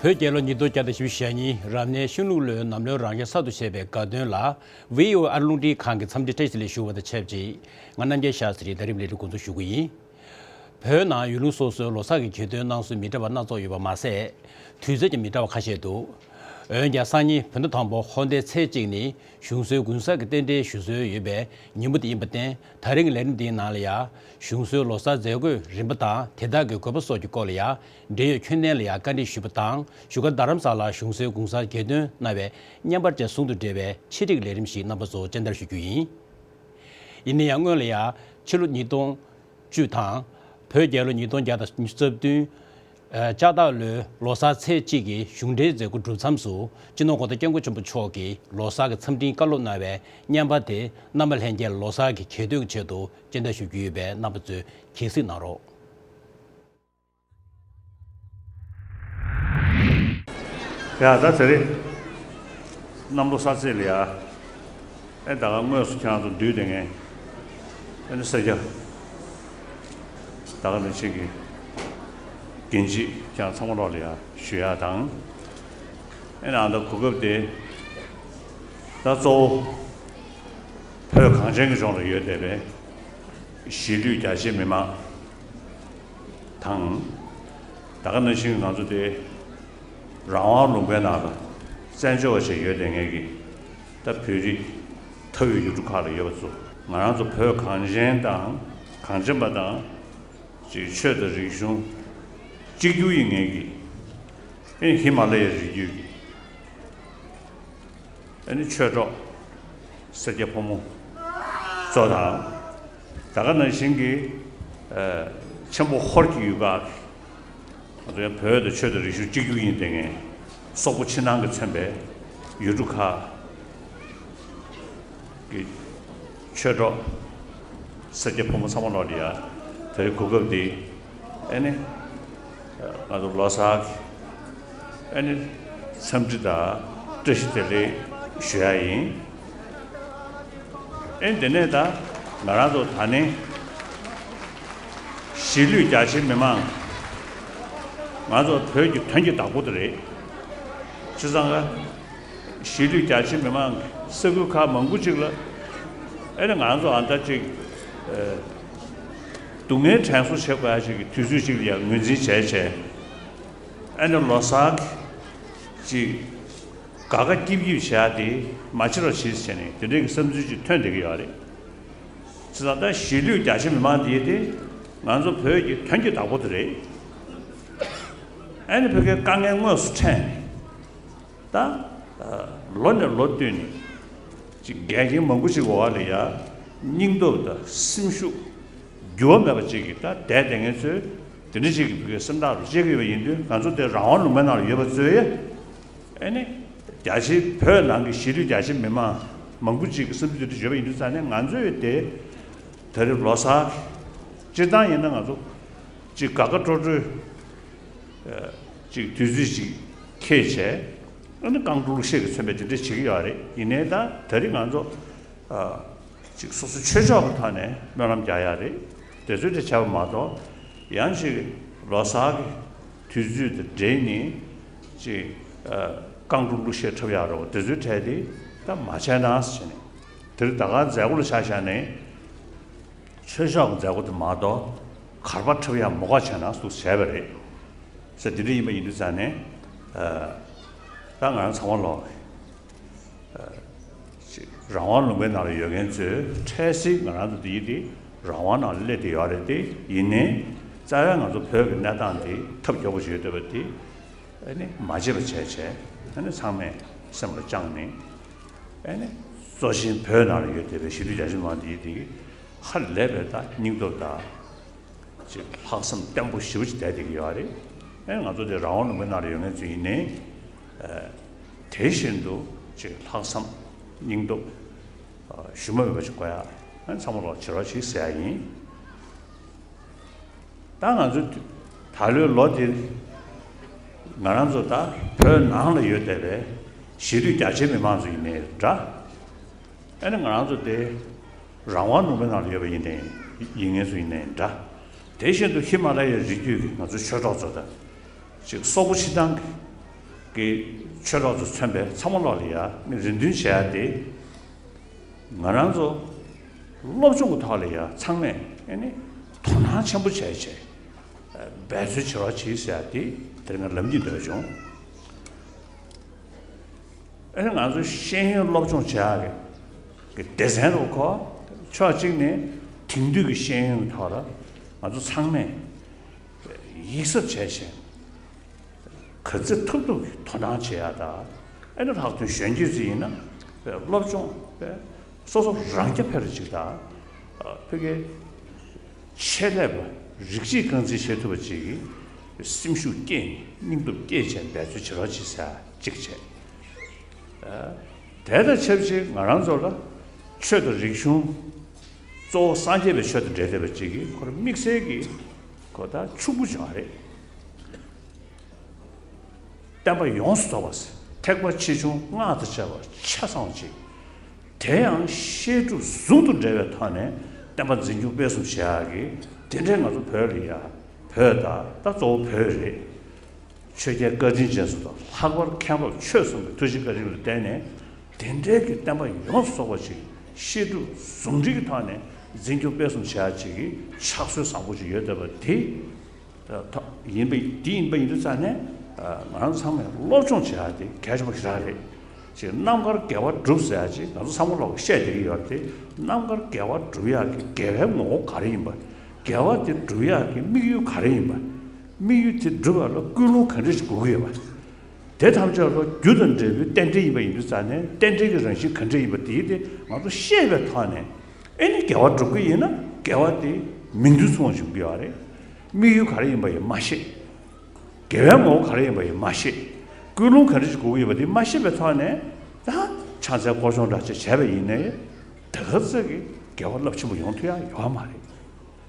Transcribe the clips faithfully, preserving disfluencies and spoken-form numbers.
བོད་རྒྱལ་ལོ་ཉིས་སྟོང་བརྒྱ་དང་བཞི་བཅུ་ཞེ་གཉིས་རབ་གནས་ཤིང་ལུག་ལོའི་ནམ་ལོའི་རང་འགེལ་གསར་དུ་བྱས་པའི་དགའ་སྟོན་ལ། ཝི་ཨོ་ཨེ་རླུང་འཕྲིན་ཁང་གི་འཚམས་འདྲི་བཀྲ་ཤིས་བདེ་ལེགས་ཞུ་བ་དང་ཆབས་ཅིག་ང་རྣམ་རྒྱལ་ཤཱ་སྟྲི་ད་རིང་ལས་རིམ་འགོ་འཛུགས་ཞུ་གི་ཡིན། བོད་ནང་ཡུལ་ལུང་སོ་སོའི་ལོ་གསར་གྱི་གྱེར་འདོན་གནང་སྲོལ་མི་འདྲ་བ་སྣ་ཚོགས་ཡོད་པ་མ་ཟད། དུས་ཚོད་ཀྱང་མི་འདྲ་བ་ཁ་ཤས་འདུག་འོན་ཀྱང་སང་ཉིན་བོད་ཟླ་དང་པོ་ཧོར་ཟླའི་ཚེས་གཅིག་ནི་གཞུང་སྲོལ་གུང་གསེང་གི་རྟེན་འབྲེལ་ཞུ་སྲོལ་ཡོད་པའི་ཉིན་མོ་དེ་ཡིན་པར་བརྟེན། ད་རིང་གི་ལས་རིམ་འདིའི་ནང་ལ་ཡང་གཞུང་སྲོལ་ལོ་གསར་མཛད་སྒོའི་རིམ་པ་དང་དེ་དག་གི་དགོས་པ་སོགས་ཀྱི་སྐོར་ལ་ཡང་འབྲེལ་ཡོད་ཁྱོན་ལྡན་ལ་ཡང་བཀའ་འདྲི་ཞུས་པ་དང་། བཞུགས་སྒར་རྡ་རམ་ས་ལར་གཞུང་སྲོལ་གུང་གསེང་གྱེར་འདོན་གནང་བའི་བརྙན་པར་བཅས་ཟུང་དུ་འབྲེལ་བའི་ཆེད་སྒྲིག་ལས་རིམ་ཞིག་རྣམ་པ་ཚོར་སྤྱན་བསྟར་ཞུ་རྒྱུ་ཡིན། ཡིན་ན་ཡང་སྔོན་ལ་ཡང་ཕྱི་ལོ་ཉིས་སྟོང་བཅུ་དང་། བོད་རྒྱལ་ལོ་ཉིས་སྟོང་བརྒྱ་དང་ཉི་ཤུ་རྩ་བདུན། ལྕགས་སྟག་ལོའི་ལོ་གསར་ཚེས་གཅིག་གི་གཞུང་འབྲེལ་མཛད་སྒོ་གྲུབ་མཚམས་སུ་སྤྱི་ནོར་གོང་ས་སྐྱབས་མགོན་ཆེན་པོ་མཆོག་གིས་ལོ་གསར་གྱི་འཚམས་འཕྲིན་བཀའ་སློབ་གནང་བའི་བརྙན་པར་དེ་རྣམ་པ་ལྷན་རྒྱས་ལ་ལོ་གསར་གྱི་གྱེར་འདོན་གྱི་ཆེད་དུ་སྤྱན་བསྟར་ཞུ་རྒྱུ་ཡོད་པས་རྣམ་པ་ཚོས་གལ་གཟིགས་གནང་རོགས། ཡ་ད་དེ་རེད། གནམ་ལོ་གསར་ཚེས་ལ་ཡ། ཨེ་ད་ག་དངོས་སུ་ཁྱེད་རང་ཚོ་འདུས་བསྡད་མཁན། ཨེ་ནི་སེར་སྐྱ། ད་ག་ནང་བཞིན་གྱི་རྒན་བྱིས་ཁྱེད་རང་ཚང་མ་ལོག་ལ་ཡ་ཞུ་ཡ་དང་། ཨེ་ནི་ཨ་ད་གོ་སྐབས་དེ་ད་གཙོ་བོ་བོད་གངས་ཅན་གྱི་ལྗོངས་ལ་ཡོད་བསྡད་པའི་གཞིས་ལུས་རྒྱ་ཆེའི་མི་མང་དང་། ད་ག་ནང་བཞིན་ང་ཚོ་དེ་རང་དབང་ལུང་པའི་ནང་ལ་བཙན་བྱོལ་བ་ཞིག་ཡོད་བསྡད་མཁན་གྱི་ད་བོད་རིགས་མཐའ་དབུས་ཡུལ་གྲུ་ཁག་ལ་ཡོད་པ་ཚོ། ང་རང་ཚོ་བོད་གངས་ཅན་དང་གངས་ཅན་པ་དང་། ཅིག་ཆོས་དང་རིག་གཞུང་གཅིག་གྱུར་ཡིན་མཁན་གྱི། ཨེ་ཧི་མ་ལ་ཡའི་རི་རྒྱུད་ཀྱི་ཨ་ནི་ཆོས་གྲོགས་སེར་སྐྱ་ཕོ་མོ་ཚོ་དང་། ད་ག་ནང་བཞིན་གྱི་ཨ་ཆེན་པོ་ཧོར་གྱི་ཡུལ་ཁག་གི་ང་ཚོའི་བོད་དང་ཆོས་དང་རིག་གཞུང་གཅིག་གྱུར་ཡིན་བསྡད་མཁན་སོག་པོ་ཕྱི་ནང་གི་མཚོན་པའི་ཡུལ་གྲུ་ཁག་གི་ཆོས་གྲོགས་སེར་སྐྱ་ཕོ་མོ་ཚང་མ་ལོག་ལ་ཡ་དེ་རིང་གོ་སྐབས་འདི་ཨེ་ནི་ང་ཚོ་ལོ་གསར་གྱི་ཨེ་ནི་འཚམས་འདྲི་དང་བཀྲ་ཤིས་བདེ་ལེགས་ཞུ་ཡ་ཡིན། ཨེ་ནི་དེ་ནས་ད་ང་རང་ཚོ་ད་ནི་གཞིས་ལུས་རྒྱ་ཆེའི་མི་མང་ང་ཚོ་བོད་ཀྱི་དོན་གྱི་བདག་པོ་དེ་རེད། བྱས་ཙང་ག་གཞིས་ལུས་རྒྱ་ཆེ་མི་མང་གི་ས་ཁུལ་ཁག་མང་པོ་ཅིག་ལ་ཨེ་ནི་ང་ཚོ་ཨ་ད་ཅིག་ཨེ་སྡུག་བསྔལ་དྲན་གསོ་བྱེད་དགོས་ཡ་ཅིག་གི་དུས་ཚོད་ཅིག་ལ་ཡང་ངོས་འཛིན་བྱས་བྱས་ཨེ་ནི་ལོ་གསར་གྱི་ཅིག་དགའ་དགའ་སྐྱིད་སྐྱིད་བྱེད་ཡ་དེ་མ་བྱེད་རོགས་བྱེད་ཟེར་ནས་དེ་འདྲའི་གི་བསམ་ཚུལ་ཅིག་ཐོན་བསྡད་ཀྱི་ཡོད་རེད། བྱས་ཙང་ད་གཞིས་ལུས་རྒྱ་ཆེ་མི་མང་དེ་དེ་ང་ཚོ་བོད་ཀྱི་དོན་གྱི་བདག་པོ་དེ་རེད། ཨེ་ནི་བོད་ཀྱི་དཀའ་ངལ་དངོས་སུ་འཕྲད་ནས། ད་ལོ་ནས་ལོ་བསྟུད་ནས་ཅིག་འགལ་རྐྱེན་མང་པོ་ཅིག་འོག་ལ་ཡ་སྙིང་སྟོབས་དང་སེམས་ཤུགས་འགྱུར་བ་མེད་པ་ཅིག་གིས་ད་བསྡད་བསྡད་མཁན་ཚོས་དེ་འདྲ་ཅིག་གི་བོད་སེམས་ཐག་རུ་བཅད་ཀྱི་ཡོད་པ་ཡིན་དུས་ང་ཚོ་དེ་རང་དབང་ལུང་པའི་ནང་ལ་ཡོད་པ་ཚོས་ཨེ་ནི་རྒྱ་ཆེ་བོད་ནང་གི་གཞིས་ལུས་རྒྱ་ཆེ་མི་མང་མང་པོ་ཅིག་གི་བསམ་ཚུལ་དེ་འདྲ་ཡོད་པ་ཡིན་དུས་ཙང་ནས་ང་ཚོས་དེ་ད་རེས་ལོ་གསར་སྤྱིར་བཏང་ཡིན་ན་ང་ཚོ་ཅིག་དགའ་དགའ་སྤྲོ་སྤྲོའི་ཅིག་དུས་ཚོད་ཅིག་འཁེལ་བྱས། ཨ་ནི་རྐང་བྲོ་གླུ་གཞས་ཀྱི་མཚོན་པའི་དེ་འདྲ་བྱེད་ཀྱི་ཡོད་རེད། ཡིན་ནའི་ད་ད་རེས་ང་ཚོ་ཅིག་སོ་སོ་ཆོས་ཕྱོགས་ཀྱི་ཐོག་ནས་སྨོན་ལམ་རྒྱག་ཡ་རེད། དེ་ཚོའི་དེ་བྱས་པ་མ་གཏོགས་ཡང་ཅིག་ལོ་གསར་གྱི་དུས་ཚོད་དང་འབྲེལ་ནས་ཅིག་རྐང་བྲོ་གླུ་གཞས་འཁྲབ་ཡ་རོགས་དེ་ཚོའི་གྲས་དེ་ད་མ་བྱས་ན་ཟེར་ནས་དེ་རིང་ད་ག་མཛད་སྒོ་ལ་ཆ་བཞག་ནས། ཆོས་ཕྱོགས་ཀྱི་མཛད་སྒོ་དེ་མ་གཏོགས་གར་པ་འཁྲབ་ཡག་མོ་ག་བྱས་ན་སུ་བྱས་པ་རེད་ཟེར། དེ་འདྲ་ཡིན་པ་ཡིན་དུས་ཙང་ནས་ད་ང་རང་ཚང་མ་ལོག་རང་དབང་ལུང་པའི་ནང་ལ་ཡོད་མཁན་ཚོས་འཕྲལ་སེལ་ང་རང་ཚོ་འདི་ཡིན་དེ་རང་དབང་ནང་ལ་སླེབས་བསྡད་ཡོད་རེད། དེ་ཡིན་ནའི་རྩ་བའི་ང་ཚོ་བོད་ཀྱི་གནས་སྟངས་འདི་ཐབས་སྐྱོ་པོ་ཞིག་ཡོད་བསྡད་པ་དེ་ཨ་ནི་མ་བརྗེད་པ་བྱས་བྱས་ཨ་ནི་ཚང་མས་སེམས་ལ་བཅངས་ནས་ཨ་ནི་གཙོ་ཆེན་བོད་ནང་ལ་ཡོད་བསྡད་པའི་གཞིས་ལུས་རྒྱ་ཆེ་མང་འདི་ཡིན་དེ། ཧ་ལས་པའི་ད་སྙིང་སྟོབས་དང་། ཅིག་ལྷག་བསམ་བརྟན་པོ་ཞེ་པོ་ཅིག་བསྡད་བསྡད་ཀྱི་ཡོད་རེད། ཨེ་ང་ཚོ་དེ་རང་དབང་ལུང་པའི་ནང་ལ་ཡོད་མཁན་ཚོ་ཡིན་ནའི། ཨ་དེ་བཞིན་དུ་ཅིག་ལྷག་བསམ་སྙིང་སྟོབས་ཨ་ཞུམ་པ་མེད་པ་ཅིག་དགོས་ཡ། ཨ་ཚང་མ་ལོག་བྱེད་རོགས་བྱེད་ཟེར་ཡ་ཡིན། ད་ང་ཚོ་ད་ལོའི་ལོ་འདིར་ང་རང་ཚོ་ད་བོད་ནང་ལ་ཡོད་བསྡད་པའི་གཞིས་ལུས་རྒྱ་ཆེའི་མི་མང་ཚོ་ཡིན་ནའི་འདྲ། ཨ་ནི་ང་རང་ཚོ་དེ་རང་དབང་ལུང་པའི་ནང་ལ་ཡོད་པ་ཡིན་ནའི་ཡིན་མཁན་ཚོ་ཡིན་ནའི་འདྲ། དེ་བཞིན་དུ་ཧི་མ་ལ་ཡའི་རི་རྒྱུད་ཀྱི་ང་ཚོའི་ཆོས་གྲོགས་ཚོ་དང་། ཅིག་སོག་པོ་ཕྱི་ནང་གི་ གི་ཆོས་གྲོགས་ཚོ་མཚོན་པའི་ཚང་མ་ལོག་ལ་ཡ་མི་རེ་འདུན་བྱེད་ཡ་དེ། ང་རང་ཚོ་སློབ་སྦྱོང་གི་ཐོག་ལ་ཡ་ཚང་མས་ཨེ་ནི་དོ་སྣང་ཆེན་པོ་བྱས་བྱས་འབད་རྩོལ་བྱེད་རོགས་བྱེད་ཟེར་ཡ་དེ་དེ་རིང་ང་ལབ་སྙིང་འདོད་བྱུང་། ཨེ་ནི་ང་ཚོ་ཤེས་ཡོན་སློབ་སྦྱོང་བྱེད་ཡ་གི་སྡེ་ཚན་རུ་ཁོ་ཕྱོགས་གཅིག་ནས་དེང་དུས་ཀྱི་ཤེས་ཡོན་གྱི་ཐོག་ལ་ང་ཚོ་ཚང་མས་ཡིད་གཟབ་བྱས་བྱས། ག་ཚོད་ཐུབ་ཐུབ་ཀྱིས་དོ་སྣང་བྱེད་ཡ་དང་། ཨེ་ནི་ལྷག་དོན་གཞོན་སྐྱེས་ཚོ་ཡིན་ན་སློབ་སྦྱོང་སོ་སོ་རང་རྐྱ་འཕེར་ཅིག་དང་། ཕ་གིའི་ཆེད་ལས་པ་རིགས་གཅིག་རྐང་འཛིན་བྱེད་ཐུབ་པ་ཅིག་གིས་སེམས་ཤུགས་བསྐྱེད་ནས་སྙིང་སྟོབས་བསྐྱེད་བྱས་འབད་རྩོལ་བྱེད་རོགས་བྱེད་ཟེར་ཡ་གཅིག་བྱས། དེ་དང་ཆབས་ཅིག་ང་རང་ཚོ་ལ་ཆོས་དང་རིག་གཞུང་། གཙོ་བོ་སངས་རྒྱས་པའི་ཆོས་དང་འབྲེལ་བསྡད་པ་ཅིག་གིས་ཁོ་རང་དམིགས་བསལ་གྱི་ཁོ་ད་ཕྱུག་པོ་ཅིག་རེད། བསྟན་པ་ཡོངས་སུ་རྫོགས་པ་ཟེར་ཐེག་པ་ཆེ་ཆུང་སྔགས་དང་བཅས་པ་ཆ་ཚང་བ་ཅིག་དེ་ཡང་བཤད་སྒྲུབ་ཟུང་དུ་འབྲེལ་བའི་ཐོག་ནས་བསྟན་པ་འཛིན་སྐྱོང་སྤེལ་གསུམ་བྱེད་ཡག་གི་དེ་འདྲའི་ང་ཚོ་བོད་ལ་ཡ་བོད་ད་ད་གཙོ་བོ་བོད་རེད། ཆོས་རྒྱལ་བཀའ་དྲིན་ཅན་སོགས་དང་ལྷག་པར་མཁན་སློབ་ཆོས་གསུམ་གྱི་ཐུགས་རྗེ་བཀའ་དྲིན་ལ་བརྟེན་ནས་དེ་འདྲའི་གི་བསྟན་པ་ཡོངས་སུ་རྫོགས་པ་ཅིག་བཤད་སྒྲུབ་ཟུང་འབྲེལ་གྱི་ཐོག་ནས་འཛིན་སྐྱོང་སྤེལ་གསུམ་བྱེད་ཡག་ཅིག་གི་ཕྱག་སྲོལ་བཟང་པོ་ཅིག་ཡོད་བསྡད་པ་དེ། ཐོག་ཡིན་པ་འདི་ཡིན་པ་ཡིན་དུས་ཙང་ནས་ང་རང་ཚང་མས་སློབ་སྦྱོང་བྱེད་ཡག་དེ་གལ་ཆེན་པོ་ཞིག་རང་རེད། ཅེས་རྣམ་དཀར་དགེ་བ་སྒྲུབ་ཟེར་ཡག་ཅིག་ང་ཚོ་ཚང་མ་ལོག་གིས་བཤད་བསྡད་ཀྱི་ཡོད་རེད་དེ། རྣམ་དཀར་དགེ་བ་སྒྲུབ་ཡག་གི་དགེ་བའི་ངོ་བོ་ག་རེ་ཡིན་པ། དགེ་བ་དེ་སྒྲུབ་ཡག་གི་དམིགས་ཡུལ་ག་རེ་ཡིན་པ། དམིགས་ཡུལ་དེ་སྒྲུབ་པ་ལ་ཀུན་སློང་ག་འདྲ་ཞིག་དགོས་ཀྱི་ཡོད་པ། དེ་ཐམས་ཅད་ལ་རྒྱུ་དང་འབྲས་བུའི་རྟེན་འབྲེལ་ཡིན་པ་ཡིན་དུས་ཙང་ནས་རྟེན་འབྲེལ་གྱི་རང་བཞིན་ག་འདྲ་ཡིན་པ་དེ་དེ་ང་ཚོ་ཤེས་པའི་ཐོག་ནས། ཨེ་ནི་དགེ་བ་སྒྲུབ་ཀྱི་ཡིན་ན་དགེ་བ་དེ་མིང་དོན་མཚུངས་པ་ཞིག་ཡོང་གི་ཡོད་རེད། དམིགས་ཡུལ་ག་རེ་ཡིན་པ་ཡང་མ་ཤེས། དགེ་བའི་ངོ་བོ་ག་རེ་ཡིན་པ་ཡང་མ་ཤེས། ཀུན་སློང་ག་རེ་ཞིག་དགོས་ཀྱི་ཡོད་པ་དེ་མ་ཤེས་པའི་ཐོག་ནས་ད་ཕྱག་འཚལ་སྐོར་སྦྱོང་འདྲ་ཅིག་བྱས་པ་ཡིན་ནའི་དེ་ག་ཚོད་ཀྱི་དགེ་བ་རླབས་ཆེན་པོ་ཡོང་ཐུབ་ཡག་ཡོད་མ་རེད།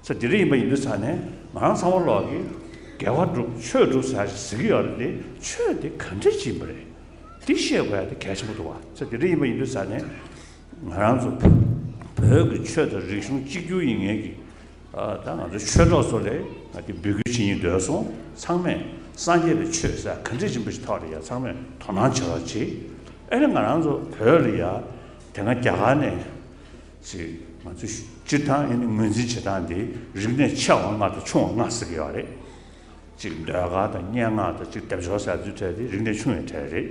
ས་དེ་འདྲ་ཡིན་པ་ཡིན་དུས་ཙང་ནས་ང་རང་ཚང་མ་ལོག་གིས་དགེ་བ་སྒྲུབ་ཆོས་སྒྲུབ་ཟེར་ཞིག་ཟེར་གྱི་ཡོད་རེད་དེ། ཆོས་དེ་ག་འདྲ་ཅིག་ཡིན་པ་རེད། དེ་ཤེས་དགོས་ཡག་དེ་གལ་ཆེན་པོ་འདུག་བ། ས་དེ་འདྲ་ཡིན་པ་ཡིན་དུས་ཙང་ནས། ང་རང་ཚོ་བོད་ཀྱི་ཆོས་དང་རིག་གཞུང་གཅིག་གྱུར་ཡིན་མཁན་གྱི་ད་ང་ཚོ་ཆོས་གྲོགས་ཚོ་ལ་ང་དེ་འབོད་སྐུལ་བྱེད་སྙིང་འདོད་སོང་། ཚང་མས་སངས་རྒྱས་པའི་ཆོས་ཟེར་ག་འདྲ་ཡིན་པ་ཞིག་ཐོག་ལ་ཡ་ཚང་མས་དོ་སྣང་བྱེད་རོགས་བྱེད། ཨེ་ནི་ང་རང་ཚོ་བོད་ལ་ཡ་དེ་སྔ་རྒྱ་གར་ནས་ཅིག་ང་ཚོ་སྤྱིར་བཏང་ཨེ་ནི་ངོས་འཛིན་བྱེད་སྟངས་འདི་རིག་གནས་ཆེ་བ་ལྔ་དང་ཆུང་བ་ལྔ་ཟེར་གྱི་ཡོད་རེད། གཅིག་ཟློས་གར་དང་སྙན་ངག་དང་གཅིག་སྡེབ་སྦྱོར་ཟེར་ཚུལ་གྲས་དེ་རིག་གནས་ཆུང་བའི་གྲས་རེད།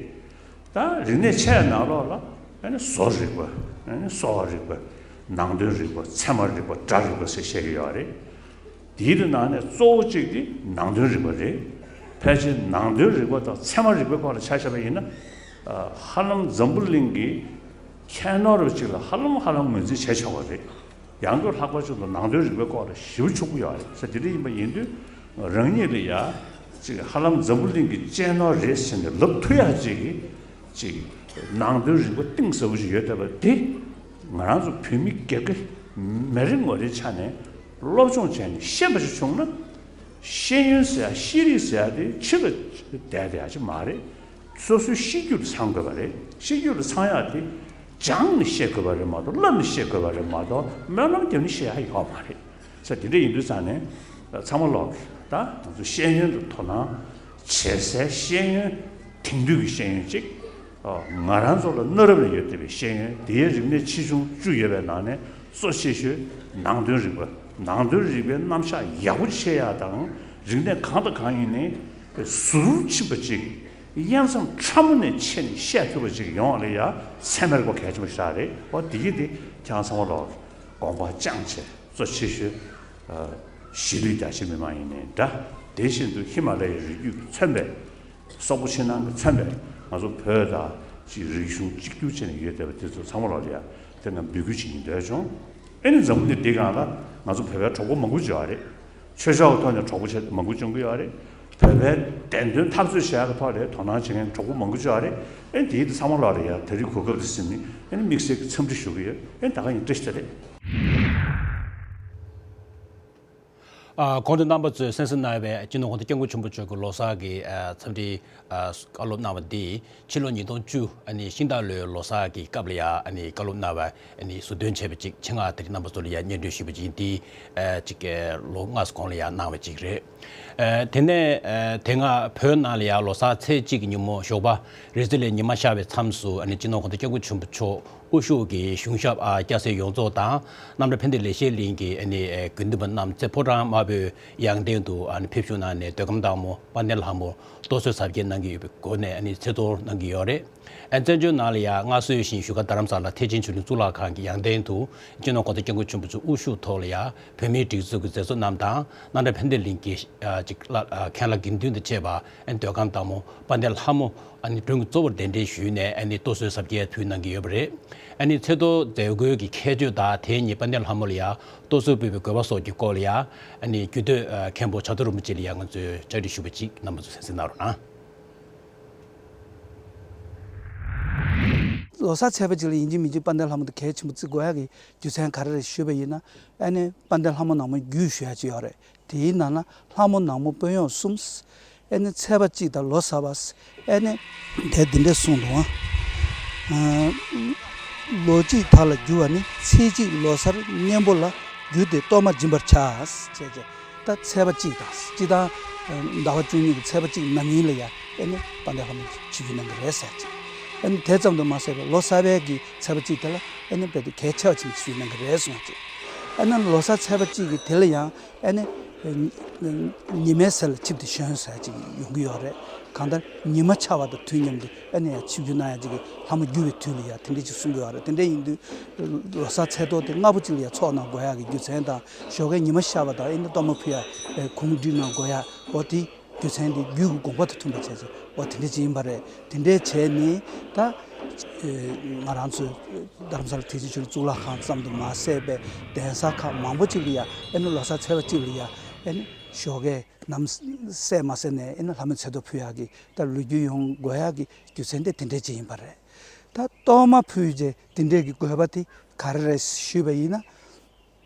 ད་རིག་གནས་ཆེ་བའི་ནང་ལོགས་ལ་ཨ་ནི་བཟོ་རིག་པ། ཨ་ནི་གསོ་བ་རིག་པ། ནང་དོན་རིག་པ། ཚད་མ་རིག་པ། སྒྲ་རིག་པ་ཟེར་བཤད་ཀྱི་ཡོད་རེད། དེའི་ནང་ནས་གཙོ་བོ་གཅིག་དེ་ནང་དོན་རིག་པ་རེད། ཕལ་ཆེར་ནང་དོན་རིག་པ་དང་ཚད་མ་རིག་པའི་སྐོར་ལ་ཆ་བཞག་པ་ཡིན་ན། ཧ་ལམ་འཛམ་བུ་གླིང་གི་ཁྱད་ནོར་བ་གཅིག་ལ་ཧ་ལམ་ཧ་ལམ་ངོས་འཛིན་བྱས་ཆོག་པ་རེད། ཡང་སྒོས་ལྷག་པར་དུ་ནང་དོན་རིག་པའི་སྐོར་ལ་ཞེ་པོ་ཕྱུག་པོ་ཡོད་རེད། ས་དེ་འདྲ་ཡིན་པ་ཡིན་དུས་རང་ཉིད་ལ་ཡ་ཅིག་ཧ་ལམ་འཛམ་བུ་གླིང་གི་གཅེས་ནོར་རེད་ཟེར་ནས་ལབ་ཐུབ་ཡག་ཅིག་གི་ཅིག་ནང་དོན་རིག་པ་གཏིང་ཟབ་པོ་ཞིག་ཡོད་བསྡད་པ་དེ་ང་རང་ཚོ་བོད་མི་སྒེར་གྱི་མི་རེ་ངོ་རེའི་ཆ་ནས་སློབ་སྦྱོང་བྱས་ནས་ཤེས་པ་ཞིག་བྱུང་ན། ཤེས་ཡོན་ཟེར་ཡ་ཤེས་རིག་ཟེར་ཡ་དེ་ཕྱི་ལ་བསྡད་བསྡད་ཡག་ཅིག་མ་རེད། སོ་སོའི་གཤིས་རྒྱུད་ལ་ཚང་དགོས་པ་རེད། གཤིས་རྒྱུད་ལ་ཚང་ཡག་དེ་སྦྱངས་ནས་ཤེས་དགོས་པ་རེད་མ་གཏོགས་བསླབས་ནས་ཤེས་དགོས་པ་རེད་མ་གཏོགས་སྨོན་ལམ་བརྒྱབ་ནས་ཤེས་ཡག་ཡོད་མ་རེད། ས་དེ་འདྲ་ཡིན་དུས་ཙང་ནས་ཚང་མ་ལོག་གིས་ད་ང་ཚོ་ཤེས་ཡོན་ལ་དོ་སྣང་བྱེད་སའི་ཤེས་ཡོན་དེང་དུས་ཀྱི་ཤེས་ཡོན་ཅིག་ང་རང་ཚོ་ལ་གནའ་རབས་ནས་ཡོད་བསྡད་པའི་ཤེས་ཡོན་དེའི་རིག་གནས་ཆེ་ཆུང་བཅུ་ཡོད་པའི་ནང་ནས་གཙོ་ཆེ་ཤོས་ནང་དོན་རིག་པ། ནང་དོན་རིག་པའི་རྣམ་གཞག་ཡག་པོ་ཤེས་ཡག་དང་། རིག་གནས་གང་དང་གང་ཡིན་ནའི་ཟུར་ཕྱིན་པ་ཅིག་དབྱེ་མཚམས་ཕྲ་མོ་ནས་ཕྱེ་ནས་བཤད་ཐུབ་པ་ཅིག་ཡོང་བ་ལ་ཡ་ཚད་མའི་རིག་པ་གལ་ཆེན་པོ་ཞིག་རེད། འོ་དེ་གི་དེ་ཁྱེད་རང་ཚང་མ་ལོག་དགོངས་པ་བཅངས་བྱས་གཙོ་ཆེ་ཤོས་གཞིས་ལུས་རྒྱ་ཆེ་མི་མང་ཡིན་ནའི་འདྲ། དེ་བཞིན་དུ་ཧི་མ་ལ་ཡའི་རི་རྒྱུད་ཀྱིས་མཚོན་པའི་སོག་པོ་ཕྱི་ནང་གིས་མཚོན་པའི་ང་ཚོ་བོད་དང་ཅིག་རིག་གཞུང་གཅིག་གྱུར་བྱས་ནས་ཡོད་བསྡད་པ་དེ་ཚོ་ཚང་མ་ལོག་ལ་ཡ་དེ་ང་འབོད་སྐུལ་བྱེད་སྙིང་འདོད་བྱུང་། ཨེ་ནི་འཛམ་བུ་གླིང་འདིའི་སྒང་ལ་ང་ཚོ་བོད་པའི་གྲོགས་པོ་མང་པོ་ཅིག་ཡོད་རེད། ཆོས་ཕྱོགས་ཀྱི་ཐོག་ནས་གྲོགས་པོ་ཆེ་མང་པོ་བྱུང་གི་ཡོད་རེད། བོད་པའི་བདེན་དོན་འཐབ་རྩོད་བྱེད་ཡག་གི་ཐོག་ལ་དོ་སྣང་བྱེད་མཁན་གྱི་གྲོགས་པོ་མང་པོ་ཅིག་ཡོད་རེད། ཨེ་ནི་དེའི་ཚང་མ་ལོག་ལ་ཡ་ད་རེས་གོ་སྐབས་འདི་ཟིན་ནས་ཨེ་ནི་དམིགས་བསལ་གྱི་འཚམས་འདྲི་ཞུ་གི་ཡོད། ཨེ་ནི་ད་ག་ཡིན་བཀྲ་ཤིས་བདེ་ལེགས། ཨ། གོང་དུ་རྣམ་པ་ཚོས་གསན་གཟིགས་གནང་བའི་སྤྱི་ནོར་༸གོང་ས་༸སྐྱབས་མགོན་ཆེན་པོ་མཆོག་གི་ལོ་གསར་གྱི་ཨ་འཚམས་འདྲིའི་ཨ་བཀའ་སློབ་གནང་བ་འདི་ཕྱི་ལོ་ཉིས་སྟོང་བཅུ་ཨ་ནི་ཤིང་སྟག་ལོའི་ལོ་གསར་གྱི་སྐབས་ལ་ཡང་ཨ་ནི་བཀའ་སློབ་གནང་བ་ཨ་ནི་ཟུར་འདོན་བྱས་པ་ཅིག་ཆེད་མངགས་དེ་རིང་རྣམ་པ་ཚོ་ལ་ཡང་སྙན་སྒྲོན་ཞུས་པ་ཅིག་ཡིན། འདི་ཨ་ཅིག་ལོ་ལྔ་ཙམ་གོང་ལ་ཡང་གནང་བ་ཅིག་རེད། ཨ་དེ་ནས་ཨ་དེ་སྔ་བོད་ནང་ལ་ཡང་ལོ་གསར་ཚེས་གཅིག་གི་ཉིན་མོ་ཞོགས་པ་རི་རྩེ་ལ་ཉི་མ་ཤར་བའི་མཚམས་སུ་ཨ་ནི་སྤྱི་ནོར་༸གོང་ས་༸སྐྱབས་མགོན་ཆེན་པོ་མཆོག་དབུ་བཞུགས་ཀྱི་གཞུང་ཞབས་ཨ་སྐྱ་སེར་ཡོངས་རྫོགས་དང་། གནམ་བྲག་ཕན་བདེ་ལེགས་བཤད་གླིང་གི་ཨ་ནི་ཨེ་དགེ་འདུན་པ་རྣམས་རྩེ་ཕོ་བྲང་དམར་པོའི་གཡང་སྟེང་དུ་ཨ་ནི་ཕེབས་བཞུགས་གནང་ནས་མདོ་ཁམས་སྟག་མོ་དཔལ་ལྡན་ལྷ་མོར་གཏོར་བཟོའི་གཟབ་རྒྱས་གནང་གི་ཡོད་པའི་སྒོ་ནས་ཨ་ནི་ཚེས་གཏོར་གནང་གི་ཡོད་རེད། ཨ་བཙན་བྱོལ་ནང་ལ་ཡང་སྔར་སྲོལ་བཞིན་བཞུགས་སྒར་རྡ་རམ་ས་ལ་ཐེག་ཆེན་ཆོས་གླིང་གཙུག་ལག་ཁང་གི་གཡང་སྟེང་དུ་སྤྱི་ནོར་༸གོང་ས་༸སྐྱབས་མགོན་ཆེན་པོ་མཆོག་དབུ་བཞུགས་ཐོག་ལ་ཡང་བོད་མིའི་སྒྲིག་འཛུགས་ཀྱི་མཛད་གཙོ་རྣམས་དང་། གནམ་བྲག་ཕན་བདེ་གླིང་གི་ཨ་ཅིག་བླ་ཨ་མཁན་བླ་དགེ་འདུན་དང་བཅས་པ་ཨ་ནི་མདོ་ཁམས་སྟག་མོ་དཔལ་ལྡན་ལྷ་མོ་ཨ་ནི་མགྲོན་གྱི་གཙོ་བོར་གདན་འདྲེན་ཞུས་ནས་ཨ་ནི་གཏོར་བཟོའི་གཟབ་རྒྱས་ཕུལ་གནང་གི་ཡོད་པ་རེད། ཨ་ནི་ཚེས་གཏོར་མཛད་སྒོའི་གི་ཁྱད་ཆོས་དང་དེའི་ཉིན་དཔལ་ལྡན་ལྷ་མོ་ལ་ཡང་གཏོར་བཟོ་ཕུལ་བའི་དགོས་པ་སོགས་ཀྱི་སྐོར་ལ་ཡང་ཨ་ནི་རྒྱུད་སྟོད་ཨ་མཁན་པོ་བྱ་རྡོ་རིན་པོ་ཆེ་ལ་ཡང་ང་ཚོས་བཅར་འདྲི་ཞུས་པ་ཅིག་རྣམ་པ་ཚོ་གསན་གཟིགས་གནང་རོགས་གནང་། ལོ་གསར་ཚེས་པ་གཅིག་ལ་ཡིན་གཅིག་མིན་གཅིག་དཔལ་ལྡན་ལྷ་མོ་དེ་གལ་ཆེན་པོ་བརྩི་དགོས་ཡག་གི་རྒྱུ་མཚན་ག་རེ་རེད་ཞུས་པ་ཡིན་ན། ཨ་ནི་དཔལ་ལྡན་ལྷ་མོ་ནག་མོ་རྒྱུད་ཞུ་ཡག་ཅིག་ཡོད་རེད། དེའི་ནང་ན་ལྷ་མོ་ནག་མོ་དཔོན་གཡོག་གསུམ། ཨ་ནི་ཚེས་པ་གཅིག་དང་ལོ་གསར་པ། ཨ་ནི་དེ་འདི་འདྲས་གསུངས་འདུག་ཨ། ལོ་གཅིག་དར་ལ་རྒྱུ་བ་ནི། ཚེས་གཅིག་ལོ་གསར་གཉན་པོ་ལ། རྒྱུ་དེ་གཏོར་མ་སྦྱིན་པར་བྱ། ཅེས་བྱས། ད་ཚེས་པ་གཅིག་དང་སྤྱི་བཏང་ཟླ་བ་བཅུ་གཉིས་ཀྱི་ཚེས་པ་གཅིག་ནམ་ཡིན་ལ་ཡ་ཨ་ནི་དཔལ་ལྡན་ལྷ་མོ་ཆིབས་བསྒྱུར་གནང་གི་རེད་ཟེར་ཅིག་ཨ་ནི་དེ་ཙམ་དུ་མ་ཟད་པར་ལོ་གསར་པའི་གི་ཚེས་པ་གཅིག་དེ་ལ་ཨ་ནི་རྦད་དེ་གལ་ཆེ་བ་ཅིག་ཆིབས་བསྒྱུར་གནང་གི་རེད་གསུངས་ཅིག་ཨ་ནི་ལོ་གསར་ཚེས་པ་གཅིག་གི་དེ་ལ་ཡང་ཨ་ནི་ཉི་མའི་ཟེར་ལ་ཆིབས་དེ་ཞོན་ཟེར་ཅིག་ཡོང་གི་ཡོད་རེད། གང་ལྟར་ཉི་མ་འཆར་བ་དང་དུས་མཉམ་དུ་ཨ་ནི་ཡང་ཆིབས་བསྒྱུར་གནང་ཡ་ཅིག་གི་ལྷ་མོ་རྒྱུ་བའི་དུས་ལ་ཡ་དེ་འདྲས་ཅིག་གསུང་གི་ཡོད་རེད། དེ་འདྲས་ཡིན་དུས་ལོ་གསར་ཚེས་གཏོར་དེ་སྔ་པོ་ཅིག་ལ་ཡ་ཚོགས་གནང་དགོས་ཡ་གི་རྒྱུ་མཚན་དང་ཞོགས་ཀའི་ཉི་མ་ཤར་བ་དང་ཨ་ནི་གཏོར་མ་ཕུལ་ཡ་གུང་སྒྲིག་གནང་དགོས་ཡ་འོ་དེ་རྒྱུ་མཚན་དེ་རྒྱུད་ཀྱི་དགོངས་པ་དང་མཐུན་པ་བྱས་ཚེ་འོ་དེ་འདྲས་ཅིག་ཡིན་པ་རེད། དེ་འདྲས་བྱས་ནས་ད་ང་རང་ཚོའི་རྡ་རམ་ས་ལ་ཐེག་ཆེན་ཆོས་གླིང་གཙུག་ལག་ཁང་ཙམ་དུ་མ་ཟད་པའི་གདན་ས་ཁག་མང་པོ་ཅིག་ལ་ཡ་ཨ་ནི་ལོ་གསར་ཚེས་པ་གཅིག་ལ་ཡ་ཨ་ནི་ཞོགས་ཀའི་ནམ་གསལ་མ་གསལ་ནས་ཨ་ནི་ལྷ་མོའི་ཚེས་གཏོར་ཕུལ་ཡག་གི་ད་ལོ་རྒྱུས་ཡོང་དགོས་ཡག་གི་རྒྱུ་མཚན་དེ་དེ་འདྲས་ཅིག་ཡིན་པ་རེད། ད་གཏོར་མ་ཕུལ་རྗེས་དེ་འདྲས་ཀྱི་དགོས་པ་དེ་ག་རེ་རེད་ཞུས་པ་ཡིན་ན།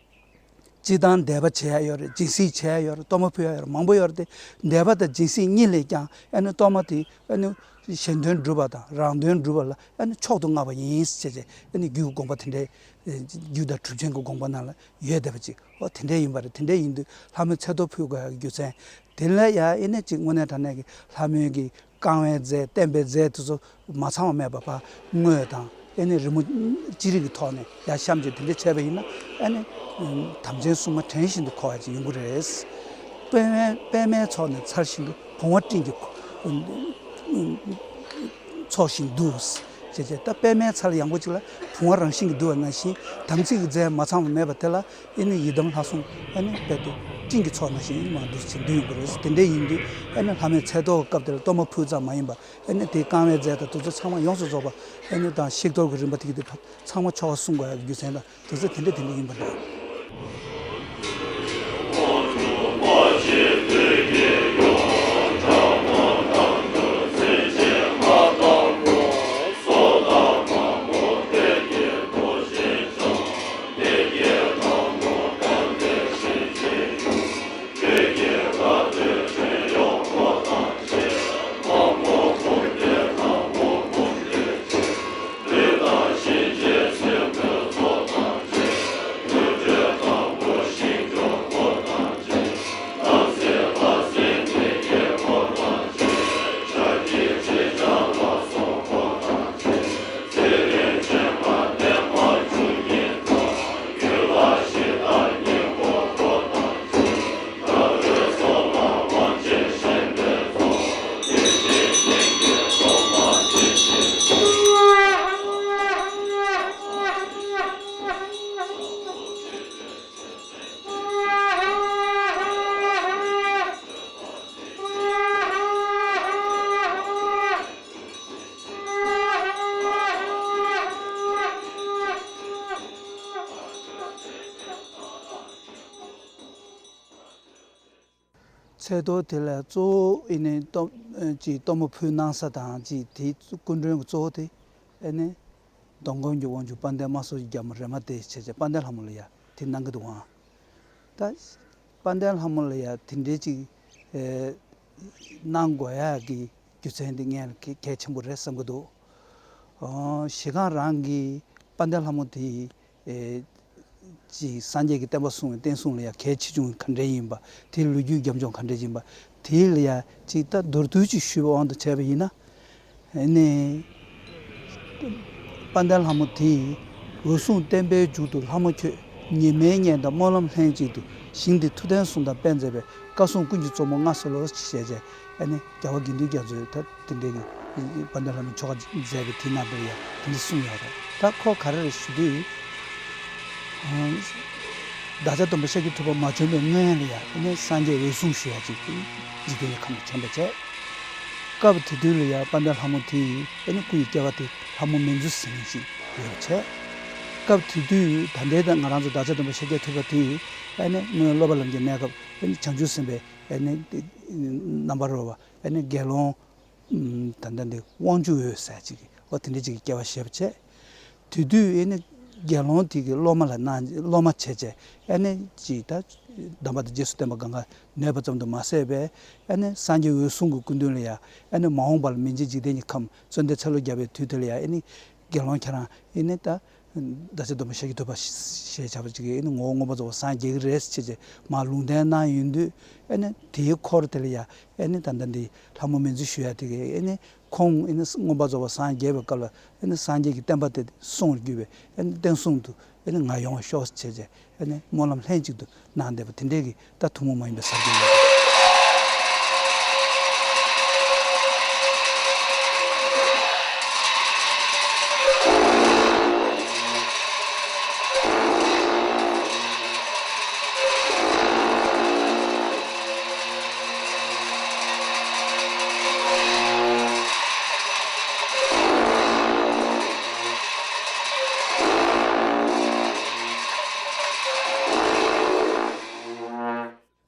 སྤྱི་བཏང་འདས་པ་བྱེད་ཡག་ཡོད་རེད། སྦྱིན་སྲེག་བྱེད་ཡག་ཡོད་རེད། གཏོར་མ་ཕུལ་ཡག་ཡོད་རེད། མང་པོ་ཡོད་རེད་དེ། འདས་པ་དང་སྦྱིན་སྲེག་གཉིས་ལས་ཀྱང་ཨ་ནི་གཏོར་མ་དེ་ཨ་ནི་གཞན་དོན་སྒྲུབ་པ་དང་རང་དོན་སྒྲུབ་པ་ལ་ཨ་ནི་མཆོག་ཏུ་བསྔགས་པ་ཡིན་ཟེར་བྱས་ཨ་ནི་རྒྱུད་ཀྱི་དགོངས་པ་དེ་འདྲའི་རྒྱུད་དང་གྲུབ་ཆེན་གྱི་དགོངས་པ་ནང་ལ་ཡོད་བསྡད་པ་ཅིག་འོ་དེ་འདྲའི་ཡིན་པ་རེད། དེ་འདྲའི་ཡིན་དུས་ལྷ་མོའི་ཚེས་གཏོར་ཕུལ་དགོས་ཡག་གི་རྒྱུ་མཚན་དེ་ལ་ཡང་ཨ་ནི་ཅིག་དངོས་གནས་དྲང་གནས་ཀྱི་ལྷ་མོའི་གི་བསྐང་བའི་རྫས་བསྟེན་པའི་རྫས་དེ་ཚོ་མ་ཚང་བ་མེད་པ་ཕར་དངོས་དང་ཨ་ནི་རི་མོ་ཅི་རིགས་ཀྱི་ཐོག་ནས་ཡར་བཤམས་བྱས་དེ་འདྲ་བྱས་པ་ཡིན་ན་ཨ་ནི་དམ་ཅན་སྲུང་མ་བྲན་བཞིན་དུ་འཁོར་བ་ཅིག་ཡོང་གི་རེད། པདྨའི་པདྨའི་ཚོགས་ནི་ཚར་བཞིན་དུ་བུང་བ་སྤྲིན་གྱི་ཚོགས་བཞིན་དུ། ཅེས་བྱས་ད་པདྨའི་ཚལ་ཡངས་པོ་ཅིག་ལ་བུང་བ་རང་བཞིན་གྱིས་འདུ་བ་ནང་བཞིན་དམ་ཚིག་གི་རྫས་མ་ཚང་བ་མེད་པ་དེ་ལ་ཨ་ནི་ཡི་དམ་ལྷ་སྲུང་ཨ་ནི་རྦད་དེ་སྤྲིན་གྱི་ཚོགས་ནང་བཞིན་མར་འདུ་ཞིང་འདུ་ཡོང་གི་རེད། དེ་འདྲ་ཡིན་དུས་ཨ་ནི་ལྷ་མོའི་ཚེས་གཏོར་གྱི་སྐབས་དེར་གཏོར་མ་ཕུལ་ཙམ་མ་ཡིན་པར་ཨ་ནི་དེའི་བསྐང་བའི་རྫས་དང་དེ་ཚོ་ཚང་མ་ཡོངས་སུ་རྫོགས་པ་ཨ་ནི་དང་བཤིག་གཏོར་གྱི་རིམ་པ་དེ་གི་དེ་ཚང་མ་ཆོ་ག་གསུང་དགོས་ཡག་གི་རྒྱུ་མཚན་དང་དེ་ཚོ་དེ་འདྲ་དེ་འདྲ་ཡིན་པ་འདྲ། ཚེས་གཏོར་དེ་ལ་གཙོ་བོ་ཨེ་ནི་གཏོར་ཨེ་ཅིག་གཏོར་མ་ཕུལ་གནང་ས་དང་ཅིག་དེའི་སྐུ་མགྲོན་གྱི་གཙོ་བོ་དེ་ཨེ་ནི་གདོང་དཀར་གྱི་དབང་ཕྱུག་དཔལ་ལྡན་དམར་གསོལ་གྱི་རྒྱལ་མོ་རེ་མ་ཏི་བྱས་བྱས་དཔལ་ལྡན་ལྷ་མོ་ལ་ཡ་དེ་གནང་གི་འདུག་ཨང་། ད་ དཔལ་ལྡན་ལྷ་མོ་ལ་ཡང་དེ་འདྲའི་ཅིག་ཨེ་གནང་དགོས་ཡག་གི་རྒྱུ་མཚན་དེ་ངས་གལ་གལ་ཆེན་པོ་རེད་བསམ་གྱི་འདུག་ཨོ། གཞི་སྒང་རང་གི་དཔལ་ལྡན་ལྷ་མོ་དེ་ཨེ་ཅིག་སངས་རྒྱས་ཀྱི་བསྟན་པ་སྲུང་བའི་བསྟན་སྲུང་ལ་ཡང་གལ་ཆེ་ཆུང་ག་འདྲ་ཡིན་པ། དེའི་ལོ་རྒྱུས་རྒྱབ་ལྗོངས་ག་འདྲ་ཡིན་པ། དེ་ལ་ཡང་ཅིག་ད་མདོར་བསྡུས་ཅིག་ཞུས་པའི་དབང་དུ་བྱས་པ་ཡིན་ན། ཨེ་ནས། དཔལ་ལྡན་ལྷ་མོ་དེས། འོད་སྲུང་བསྟན་པའི་མཇུག་ཏུ་ལྷ་མོ་ཁྱོད། ཉི་མའི་གཉེན་དང་སྨོན་ལམ་ལྷན་ཅིག་ཏུ། ཞིང་འདི་ཐུབ་བསྟན་སྲུང་དང་དཔལ་མཛད་པའི། བཀའ་སྲུང་ཀུན་གྱི་གཙོ་མོ་མངའ་གསོལ་ལོ། ཞེས་བྱས། ཨེ་ནས་རྒྱལ་བ་དགེ་འདུན་རྒྱ་མཚོས་ད་དེ་འདྲའི་གི་དཔལ་ལྡན་ལྷ་མོ་ཆོ་ག་མཛད་པའི་དེའི་ནང་དུ་ཡང་དེ་འདྲ་གསུངས་ཡོད་རེད། ད་ཁོ་ག་རེ་རེད་ཞུ་དུས། བདག་ཅག་སྟོན་པ་ཤཱཀྱ་ཐུབ་པ་མ་བྱོན་པའི་སྔོན་ལ་ཡང་ཨེ་ནས་སངས་རྒྱས་འོད་སྲུང་ཞུ་ཡག་ཅིག་འཇིག་རྟེན་གྱི་ཁམས་ལ་བྱོན་པ་བྱས། སྐབས་དེ་དུས་ལ་ཡང་དཔལ་ལྡན་ལྷ་མོ་དེ་ཨེ་ནི་སྐུ་ཡི་སྐྱེ་བ་དེ་ལྷ་མོ་མི་འཛུ་ཟེར་མཁན་ཅིག་ཡོད་པ་བྱས། སྐབས་དེ་དུས་ད་ལྟའི་ད་ང་རང་ཚོ་བདག་ཅག་སྟོན་པ་ཤཱཀྱ་ཐུབ་པ་དེ་ཨེ་ནི་སྔོན་སློབ་པ་ལམ་གྱི་གནས་སྐབས་ཨེ་ནི་བྱང་ཆུབ་སེམས་དཔའི་ཨེ་ནི་རྣམ་པར་རོལ་པ་ཨེ་ནི་དགེ་སློང་ད་ལྟ་འདི་དབང་ཕྱུག་འོད་ཟེར་ཅིག་ཨོ་དེ་འདྲ་ཅིག་གི་སྐྱེ་བ་བཞེས་པ་བྱས། དེ་དུས་ཨེ་ནི་དགེ་སློང་དེ་གི་སློབ་མ་ལ་གནང་སློབ་མ་བྱས་བྱས་ཨེ་ནི་ཅིག་ད་གདམས་པ་དང་རྗེས་སུ་བསྟན་པ་གང་ག་ནོད་པ་ཙམ་དུ་མ་ཟད་པས། ཨེ་ནི་སངས་རྒྱས་འོད་སྲུང་གི་སྐུ་མདུན་ལ་ཡང་ཨེ་ནི་མ་འོངས་པ་ལ་མི་མཇེད་འཇིག་རྟེན་གྱི་ཁམས་བཙོན་དུ་ཚེ་ལོ་བརྒྱ་པའི་དུས་དེ་ལ་ཡང་ཨེ་ནི་དགེ་སློང་ཁྱེད་རང་ཨེ་ནི་ད་བདག་ཅག་སྟོན་པ་ཤཱཀྱ་ཐུབ་པ་ཞེས་བྱ་བ་ཅིག་གིས་ཨེ་ནི་ངོ་བོ་མངོན་པར་རྫོགས་པར་སངས་རྒྱས་ཀྱི་རེད་ཟེར་བྱས་བྱས་མར་ལུང་བསྟན་གནང་ཡོང་དུས། ཨེ་ནི་དེའི་འཁོར་དེ་ལ་ཡང་ཨེ་ནི་ད་ལྟ་འདི་ལྷ་མོ་མི་འཛུ་ཞུ་ཡག་དེ་གིས་ཨེ་ནི་ཁོང་ཨེ་ནི་མངོན་པར་རྫོགས་པར་སངས་རྒྱས་པའི་སྐབས་ལ་ཨེ་ནི་སངས་རྒྱས་ཀྱི་བསྟན་པ་དེ་སྲུང་བར་གྱུར་པའི་ཨེ་ནི་བསྟན་སྲུང་དུ་ཨེ་ནི་ང་ཡོང་བར་ཤོག་ཅེས་བྱས་ཨེ་ནི་སྨོན་ལམ་ལྷན་ཅིག་ཏུ་གནང་བསྡད་པ་དེ་འདྲའི་གི་ད་ཐུན་མོང་མ་ཡིན་པའི་ཟབ་རྒྱས་ཡོད།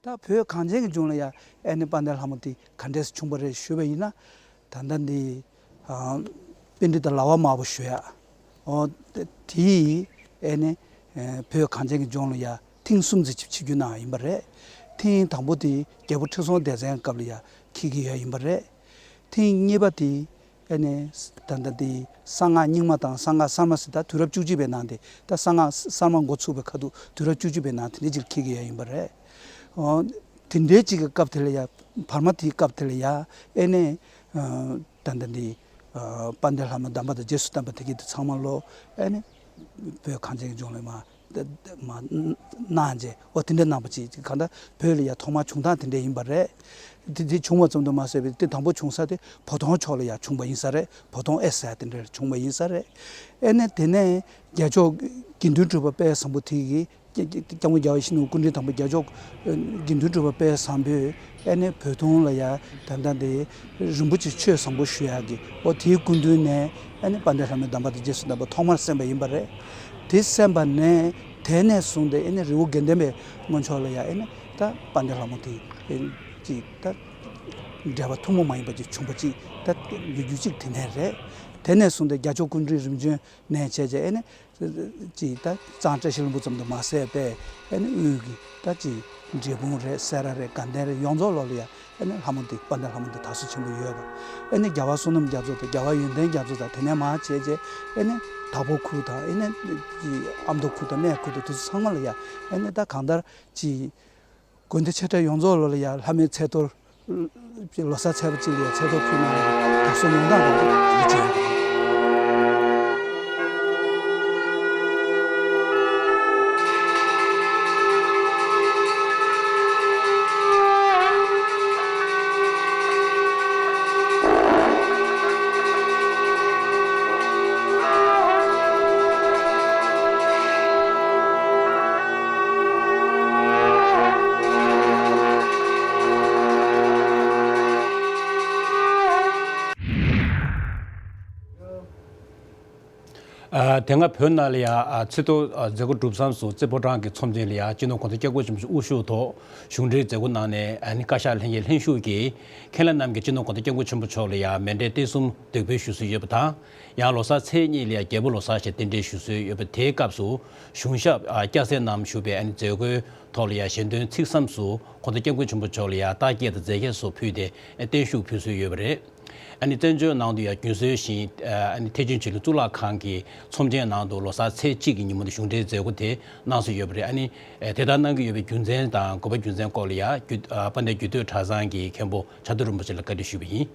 ད་བོད་གངས་ཅན་གྱི་ལྗོངས་ལ་ཡང་ཨེ་ནི་དཔལ་ལྡན་ལྷ་མོ་དེ་ག་འདྲས་བྱུང་བ་རེད་ཞུས་པ་ཡིན་ན། ད་ལྟ་འདི་ཨ་པཎྜི་ཏ་ལྭ་བ་དམར་པོ་ཞུ་ཡག་ཨོ་དེ་དེས་ཨེ་ནི་ཨེ་བོད་གངས་ཅན་གྱི་ལྗོངས་ལ་ཡང་ཐེངས་གསུམ་ཙམ་ཅིག་ཆིབས་བསྒྱུར་གནང་བ་ཡིན་པ་རེད། ཐེངས་དང་པོ་དེ་རྒྱལ་པོ་ཁྲི་སྲོང་ལྡེ་བཙན་སྐབས་ལ་ཡང་འཁྱེར་གྱི་ཡོད་ཡིན་པ་རེད། ཐེངས་གཉིས་པ་དེ་ཨེ་ནས་ད་ལྟ་དེ་གསང་སྔགས་རྙིང་མ་དང་གསང་སྔགས་གསར་མ་ཟེར་ད་དུས་རབས་བཅུ་གཅིག་པའི་ནང་དེ་ད་གསང་སྔགས་གསར་མ་འགོ་ཚུགས་པའི་ཁ་ཐུག་དུས་རབས་བཅུ་གཅིག་པའི་ནང་དེ་འདྲ་ཅིག་འཁྱེར་གྱི་ཡོད་ཡིན་པ་རེད། ཨོ། དེ་འདྲའི་ཅིག་གི་སྐབས་དེ་ལ་ཡ་བར་མ་དེའི་སྐབས་དེ་ལ་ཡ་ཨེ་ནས་ད་ལྟ་འདི་དཔལ་ལྡན་ལྷ་མོའི་གདམས་པ་དང་རྗེས་སུ་བསྟན་པ་དེ་གྱད་དེ་ཚང་མ་ལོ་ཨེ་ནས་བོད་གངས་ཅན་གྱི་ལྗོངས་ལ་མ། མ་གནང་རྗེས་འོ་དེ་འདྲ་གནང་བ་ཅིག་གང་ལྟར་བོད་ལ་ཡ་ཐོག་མར་བྱུང་སྟངས་དེ་འདྲ་ཡིན་པ་རེད། དེ་དེ་བྱུང་བ་ཙམ་དུ་མ་ཟད་པའི་དེ་དང་པོ་བྱུང་ས་དེ་བོ་དོང་ཕྱོགས་ལ་ཡ་བྱུང་བ་ཡིན་ས་རེད། བོ་དོང་ཨེ་ས་དེ་འདྲ་ལ་བྱུང་བ་ཡིན་ས་རེད། ཨེ་ནས་དེ་ནས་རྒྱལ་མཆོག་དགེ་འདུན་གྲུབ་པ་དཔལ་བཟང་པོ་དེ་གིས་སྐྱབས་མགོན་རྒྱལ་བ་ཡིད་བཞིན་ནོར་བུ་སྐུ་ཕྲེང་དང་པོ་རྒྱལ་མཆོག་དགེ་འདུན་གྲུབ་པ་དཔལ་བཟང་པོས་ཨེ་ནས་བོ་དོང་ལ་ཡ་ད་ལྟ་འདི་རིན་པོ་ཆེ་ཆོས་བཟང་པོ་ཞུ་ཡག་གི་འོ་དེའི་སྐུ་མདུན་ནས་ཨེ་ནས་དཔལ་ལྡན་ལྷ་མོའི་གདམས་པ་དང་རྗེས་སུ་བསྟན་པ་ཐོག་མར་གསན་པ་ཡིན་པ་རེད། དེ་གསན་པ་ནས་དེ་ནས་བཟུང་སྟེ་ཨེ་ནས་རི་བོ་དགེ་ལྡན་པའི་སྔོན་ཕྱོགས་ལ་ཡ་ཨེ་ནས་ད་དཔལ་ལྡན་ལྷ་མོ་དེ་ཨེ་ཅིག་ད་འབྲེལ་བ་ཐུན་མོང་མ་ཡིན་པ་ཅིག་བྱུང་བ་ཅིག་ད་ལོ་རྒྱུས་ཅིག་དེ་ནས་རེད། དེ་ནས་བཟུང་སྟེ་རྒྱལ་མཆོག་སྐུ་ཕྲེང་རིམ་བྱོན་ནས་བྱས་རྗེས་ཨེ་ནས་ཅིག་ད་གཙང་བཀྲ་ཤིས་ལྷུན་པོ་ཙམ་དུ་མ་ཟད་པས་ཨེ་ནས་དབུས་ཀྱི་ད་ཅིག་འབྲས་སྤུངས་རེད། སེ་ར་རེད། དགའ་ལྡན་རེད། ཡོངས་རྫོགས་ལོག་ལ་ཡ་ཨེ་ནས་ལྷ་མོ་འདི་དཔལ་ལྡན་ལྷ་མོ་འདི་དར་སྲོལ་ཆེན་པོ་ཡོད་པ། ཨེ་ནས་རྒྱལ་བ་བསོད་ནམས་རྒྱ་མཚོ་དང་རྒྱལ་བ་ཡོན་ཏན་རྒྱ་མཚོ་དང་དེ་ནས་མར་བྱས་རྗེས་ཨེ་ནས་དྭགས་པོ་ཁུལ་དང་ཨེ་ནས་ཅིག་ཨ་མདོ་ཁུལ་དང་སྨད་ཁུལ་དང་དེ་ཚོ་ཚང་མ་ལ་ཡ་ཨེ་ནས་ད་གང་ལྟར་ཅིག་དགོན་སྡེ་ཆེ་ཕྲ་ཡོངས་རྫོགས་ལོག་ལ་ཡ་ལྷ་མོའི་ཚེས་གཏོར། ལོ་གསར་ཚེས་པ་གཅིག་ལ་ཡ་ཚེས་གཏོར་ཕུལ་གནང་ནས་དར་སྲོལ་ཡོང་སྟངས་དེ་འདྲ་བྱས་ཡོད་པ་རེད། དེ་སྔ་བོད་ནང་ལ་ཡང་ཨ་ཆེས་མཐོའི་ཨ་མཛད་སྒོ་གྲུབ་མཚམས་སུ་རྩེ་ཕོ་བྲང་གི་ཚོམས་ཆེན་ལ་ཡང་སྤྱི་ནོར་གོང་ས་སྐྱབས་མགོན་ཆེན་པོ་མཆོག་དབུ་བཞུགས་ཐོག་གཞུང་འབྲེལ་མཛད་སྒོ་གནང་ནས། ཨ་ནི་བཀའ་ཤག་ལྷན་རྒྱས་ལྷན་བཞུགས་ཀྱིས་མཁན་བླ་རྣམས་ཀྱིས་སྤྱི་ནོར་གོང་ས་སྐྱབས་མགོན་ཆེན་པོ་མཆོག་ལ་ཡང་མཎྜལ་རྟེན་གསུམ་འདེགས་འབུལ་ཞུ་སྲོལ་ཡོད་པ་དང་། ཡང་ལོ་གསར་ཚེས་གཉིས་ལ་ཡང་རྒྱལ་པོ་ལོ་གསར་ཞེས་རྟེན་འབྲེལ་ཞུ་སྲོལ་ཡོད་པ། དེའི་སྐབས་སུ་གཞུང་ཞབས་ཨ་སྐྱ་སེར་རྣམས་བཞུགས་པའི་ཨ་ནི་མཛད་སྒོའི་ཐོག་ལ་ཡང་ཞལ་འདོན་ཚིག་ཟམ་སུ་གོང་ས་སྐྱབས་མགོན་ཆེན་པོ་མཆོག་ལ་ཡང་རྟགས་བརྒྱད་དང་རྫས་བརྒྱད་སོགས་ཕུལ་ཏེ་བརྟན་བཞུགས་ཕུལ་སྲོལ་ཡོད་པ་རེད། ཨ་ནི་བཙན་བྱོལ་ནང་དུ་ཡང་རྒྱུན་སྲོལ་བཞིན་ཨ་ནི་ཐེག་ཆེན་ཆོས་གླིང་གཙུག་ལག་ཁང་གི་ཚོམས་ཆེན་ནང་དུ་ལོ་གསར་ཚེས་གཅིག་གི་ཉིན་མོ་དེ་གཞུང་འབྲེལ་མཛད་སྒོ་དེ་གནང་སྲོལ་ཡོད་པ་རེད། ཨ་ནི་དེ་ལྟར་གནང་གི་ཡོད་པའི་རྒྱུ་མཚན་དང་དགོས་པ་རྒྱུ་མཚན་སྐོར་ལ་ཡང་རྒྱུད་ཨ་དཔལ་ལྡན་རྒྱུད་སྟོད་གྲྭ་ཚང་གི་མཁན་པོ་བྱ་དུར་རིན་པོ་ཆེ་ལ་བཀའ་འདྲི་ཞུས་པ་ཡིན།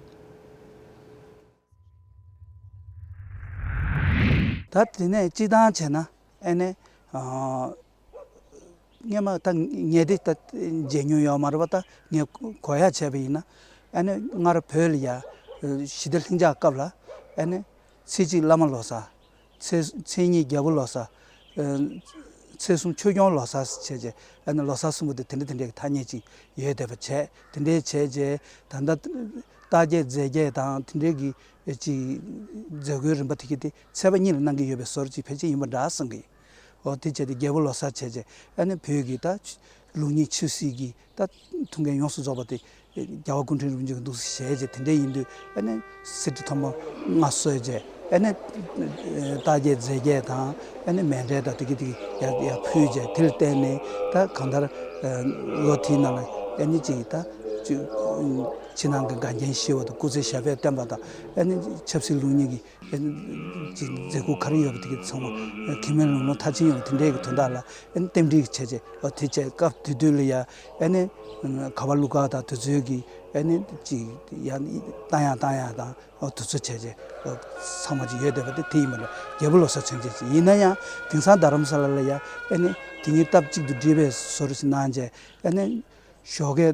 ད་དེ་ནས་སྤྱིར་བཏང་བྱས་ན་ཨ་ནི་ཨ། སྔོན་མ་ད་ངས་དེ་ད་མཇལ་མྱོང་ཡོད་མ་རེད་པ། ད་ངས་གོ་ཡག་བྱས་པ་ཡིན་ན། ཨ་ནི་སྔར་བོད་ལ་ཡ་ཞི་བདེ་ལྷིང་འཇགས་སྐབས་ལ་ཨ་ནི་ཚེས་གཅིག་བླ་མ་ལོ་གསར། ཚེས་ཚེས་གཉིས་རྒྱལ་པོ་ལོ་གསར། ཚེས་གསུམ་ཆོས་སྐྱོང་ལོ་གསར་བྱས་རྗེས། ཨ་ནི་ལོ་གསར་གསུམ་པོ་དེ་དེ་འདྲ་དེ་འདྲའི་ཐ་སྙད་ཅིག་ཡོད་བསྡད་པ་བྱས། དེ་འདྲའི་བྱས་རྗེས་ད་ལྟ་རྟགས་བརྒྱད་རྫས་བརྒྱད་དང་དེ་འདྲའི་གི་ཅིག་མཛད་སྒོའི་རིམ་པ་དེ་གི་དེ་ཚེས་པ་གཉིས་ལ་གནང་གི་ཡོད་པའི་བཟོ་འདྲ་ཅིག་ཕལ་ཆེར་ཡིན་པ་འདྲ་བསམ་གི། འོ་དེ་བྱས་ཏེ་རྒྱལ་པོ་ལོ་གསར་བྱས་རྗེས་ཨ་ནི་བོད་ཀྱི་ད་ལུགས་གཉིས་ཆོས་སྲིད་ཀྱི་ད་ཐུགས་འགན་ཡོངས་སུ་རྫོགས་པ་དེ་རྒྱལ་བ་སྐུ་ཕྲེང་རིམ་བྱོན་གྱིས་འདུག་སེ་བཞེས་རྗེས། དེ་འདྲ་ཡིན་དུས་ཨ་ནི་གསེར་ཁྲི་ཐོག་མ་མངའ་གསོལ་རྗེས་ཨ་ནི་རྟགས་བརྒྱད་རྫས་བརྒྱད་དང་ཨ་ནི་མཎྜལ་དང་དེ་གི་དེ་གི་ཡར་ཡར་ཕུལ་རྗེས། དེ་ལ་བརྟེན་ནས་ད་གང་ལྟར་ལོ་དེའི་ནང་ལ་ཨ་ནི་ཅིག་ད་ཅིག་ཕྱི་ནང་གི་འགལ་རྐྱེན་ཞི་བ་དང་སྐུ་ཚེ་ཞབས་པད་བརྟན་པ་དང་ཨ་ནི་ཆབ་སྲིད་ལུགས་གཉིས་ཀྱི་ཅིག་མཛད་ཁུར་ག་རེ་ཡོད་པ་དེ་གི་ཚང་མ་གེགས་མེད་ལམ་ལྷོང་མཐར་ཕྱིན་ཡོང་བ་དེ་འདྲའི་གི་དོན་དག་ལ་ཨ་ནི་རྟེན་འབྲེལ་བྱས་རྗེས། འོ་དེ་བྱས་སྐབས་དེ་དུས་ལ་ཡ་ཨ་ནི་ག་བ་ལུ་ག་དང་དེ་ཚོའི་གི་ཨ་ནི་ཅིག་ཡང་བཏང་ཡག་བཏང་ཡག་དང་། འོ་དེ་ཚོ་བྱས་རྗེས་འོ་ཚང་མ་ཅིག་ཡོད་བསྡད་པ་དེ་དེ་ཡིན་པ་འདྲ། རྒྱལ་པོ་ལོ་གསར་མཚོན་བྱེད་ཅིག་ཡིན་ན་ཡང་དེང་སང་རྡ་རམ་ས་ལ་ལ་ཡ་ཨ་ནི་དེ་ཉིད་སྟབས་གཅིག་ཏུ་བསྒྲིལ་བའི་བཟོ་འདྲ་ཞིག་གནང་རྗེས་ཨ་ནི་ཞོགས་ཀའི་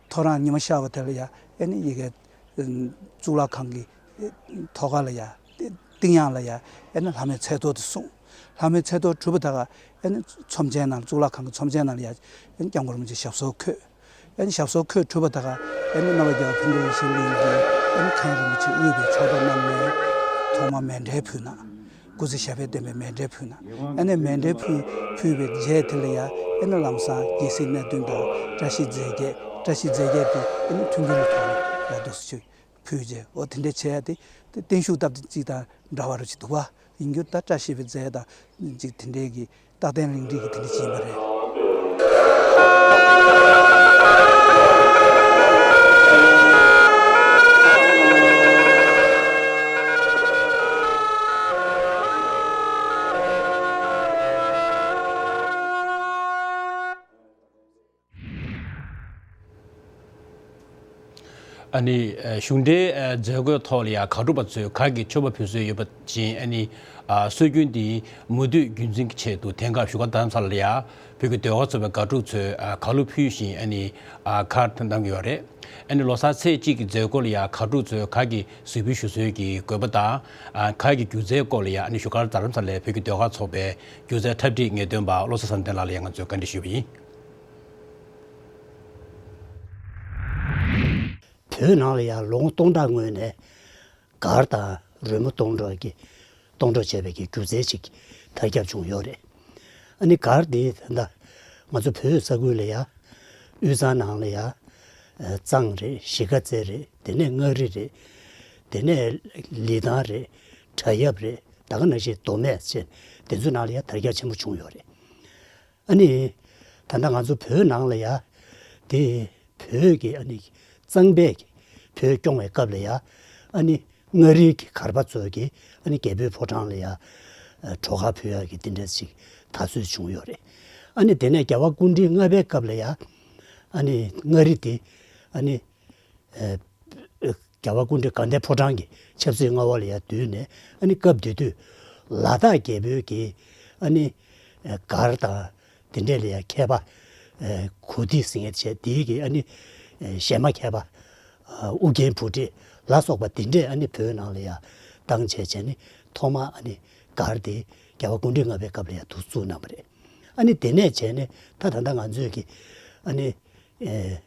ཐོ་རངས་ཉི་མ་ཤར་བ་དེ་ལ་ཡ་ཨ་ནི་ཡ་གི་གཙུག་ལག་ཁང་གི་ཐོག་ཁ་ལ་ཡ་རྟིང་ཡང་ལ་ཡ་ཨ་ནི་ལྷ་མོའི་ཚལ་ཐོ་དེ་གསུངས། ལྷ་མོའི་ཚལ་ཐོ་གྲུབ་པ་ད་ག་ཨ་ནི་ཚོམས་ཆེན་ནང་གཙུག་ལག་ཁང་གི་ཚོམས་ཆེན་ནང་ལ་ཡ་ཨ་ནི་སྐྱབས་མགོན་རིན་པོ་ཆེ་ཞབས་སོར་འཁོད། ཨ་ནི་ཞབས་སོར་འཁོད་གྲུབ་པ་ད་ག་ཨ་ནི་རྣམ་པ་རྒྱལ་བ་ཕུན་ཚོགས་ཡེ་ཤེས་གླིང་གི་ཨ་ནི་མཁན་རིན་པོ་ཆེ་དབུས་པའི་ཕྱོགས་གཏོགས་རྣམས་ནས་ཐོག་མར་མཎྜལ་ཕུལ་གནང་། སྐུ་ཚེ་ཞབས་པད་བརྟན་པའི་མཎྜལ་ཕུལ་གནང་། ཨ་ནི་མཎྜལ་ཕུལ་ཕུལ་བའི་རྗེས་དེ་ལ་ཡ་ཨ་ནི་ལམ་སང་རྒྱལ་སྲིད་གནད་དོན་དང་བཀྲ་ཤིས་རྫས་བརྒྱད། བཀྲ་ཤིས་རྫས་བརྒྱད་དེ་ཨ་ནི་མཐུན་རྐྱེན་གྱི་ཐོག་ནས་ཡ་འདུག་སེ་ཕུལ་རྗེས། འོ་དེ་འདྲ་བྱས་ཏེ་དེ་བརྟན་བཞུགས་སྟབས་བདེ་ཅིག་དང་འདྲ་བ་རུ་ཅིག་འདུག་པ། ཡིན་རྒྱུ་ད་བཀྲ་ཤིས་པའི་རྫས་དང་ཅིག་དེ་འདྲའི་གི་རྟགས་བརྟན་གླིང་རིས་ཀྱི་དེ་འདྲ་ཅིག་ཡིན་པ་རེད། ཨ་ནི་གཞུང་འབྲེལ་མཛད་སྒོའི་ཐོག་ལ་ཡང་དགའ་སྤྲོ་པ་ཚོས་གར་གྱི་མཆོད་པ་ཕུལ་སྲོལ་ཡོད་པ་བཞིན། ཨ་ནི་སྲོལ་རྒྱུན་འདིའི་མུ་མཐུད་རྒྱུན་འཛིན་གྱི་ཆེད་དུ་དེང་སྐབས་བཞུགས་སྒར་རྡ་རམ་ས་ལ་ལ་ཡང་བོད་ཀྱི་ཟློས་གར་ཚོགས་པའི་དགའ་སྤྲོ་ཚོས་གར་གླུ་ཕུལ་བཞིན་ཨ་ནི་གར་གནང་གི་ཡོད་རེད། ཨ་ནི་ལོ་གསར་ཚེས་གཅིག་གི་མཛད་སྒོ་ལ་ཡང་དགའ་སྤྲོ་ཚོས་གར་གྱི་གཟིགས་འབུལ་ཞུ་སྲོལ་གྱི་དགོས་པ་དང་། གར་གྱི་སྒྱུ་རྩལ་སྐོར་ལ་ཡང་ཨ་ནི་བཞུགས་སྒར་རྡ་རམ་ས་ལའི་བོད་ཀྱི་ཟློས་གར་ཚོགས་པའི་སྒྱུ་རྩལ་འཁྲབ་ཁྲིད་ངེས་སྟོན་པ་བློ་བཟང་བསམ་གཏན་ལགས་ལ་ཡང་ང་ཚོས་བཀའ་འདྲི་ཞུས་པ་ཡིན། བོད་ནང་ལ་ཡང་ལོ་ངོ་སྟོང་ཕྲག་སྔོན་ནས་གར་དང་རོལ་མོ་གཏོང་གྲོགས་ཀྱི་གཏོང་གྲོགས་བྱས་པའི་གི་སྒྱུ་རྩལ་ཅིག་དར་ཁྱབ་བྱུང་ཡོད་རེད། ཨ་ནི་གར་འདི་ད་ལྟ་ང་ཚོ་བོད་ས་ཁུལ་ལ་ཡང་དབུས་གཙང་ནང་ལ་ཡང་གཙང་རེད། གཞིས་ཀ་རྩེ་རེད། དེ་ནས་མངའ་རིས་རེད། དེ་ནས་ལི་ཐང་རེད། བྲག་གཡབ་རེད། ད་ག་ནང་བཞིན་མདོ་སྨད་བཅས་དེ་ཚོའི་ནང་ལ་ཡང་དར་ཁྱབ་ཆེན་པོ་བྱུང་ཡོད་རེད། ཨ་ནི་ད་ལྟ་ང་ཚོ་བོད་ནང་ལ་ཡ་དེ་བོད་ཀྱི་ཨ་ནི་གཙང་པས་ཀྱི་བོད་སྐྱོང་བའི་སྐབས་ལ་ཡ་ཨ་ནི་མངའ་རིས་ཀྱི་གར་པ་ཚོས་ཀྱི་ཨ་ནི་རྒྱལ་པོའི་ཕོ་བྲང་ལ་ཡ་བྲོ་གར་ཕུལ་ཡག་གི་དེ་འདྲ་ཞིག་དར་སྲོལ་བྱུང་ཡོད་རེད། ཨ་ནི་དེ་ནས་རྒྱལ་བ་སྐུ་ཕྲེང་ལྔ་པའི་སྐབས་ལ་ཡ་ཨ་ནི་མངའ་རིས་དེ་ཨ་ནི། ཨ་རྒྱལ་བ་སྐུ་ཕྲེང་དགའ་ལྡན་ཕོ་བྲང་གི་ཆབ་སྲིད་མངའ་འོག་ལ་ཡར་བསྡུས་ནས། ཨ་ནི་སྐབས་དེ་དུས་ལ་དྭགས་རྒྱལ་པོའི་གི་ཨ་ནི་ཨ་གར་དང་དེ་འདྲས་ལ་ཡང་མཁས་པ་ཨ་གོ་ཏི་ཟེར་མཁན་བྱས། དེའི་གི་ཨ་ནི་ཨ་གཞས་མ་མཁས་པ་ཨ་ཨུ་རྒྱན་བུ་ཁྲིད་ལ་སོགས་པ་དེ་འདྲས་ཨ་ནི་བོད་ནང་ལ་ཡང་བཏང་བྱས་བྱས་ནས། ཐོག་མ་ཨ་ནི་གར་དེ་རྒྱལ་བ་སྐུ་ཕྲེང་ལྔ་པའི་སྐབས་ལ་ཡང་འདུག་བཙུགས་གནང་བ་རེད། ཨ་ནི་དེ་ནས་བྱས་ནས་ད་ད་ལྟ་ང་ཚོས་ཀྱི་ཨ་ནི་ཨ།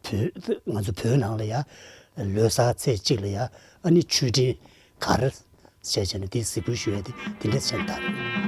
བོད། ང་ཚོ་བོད་ནང་ལ་ཡ་ལོ་གསར་ཚེས་གཅིག་ལ་ཡ་ཨ་ནི་མཆོད་སྤྲིན་གར་ བྱས་བྱས་ནས་དེ་གཟིགས་འབུལ་ཞུ་ཡ་དེ་དེ་འདྲས་བྱས་ནས་ད།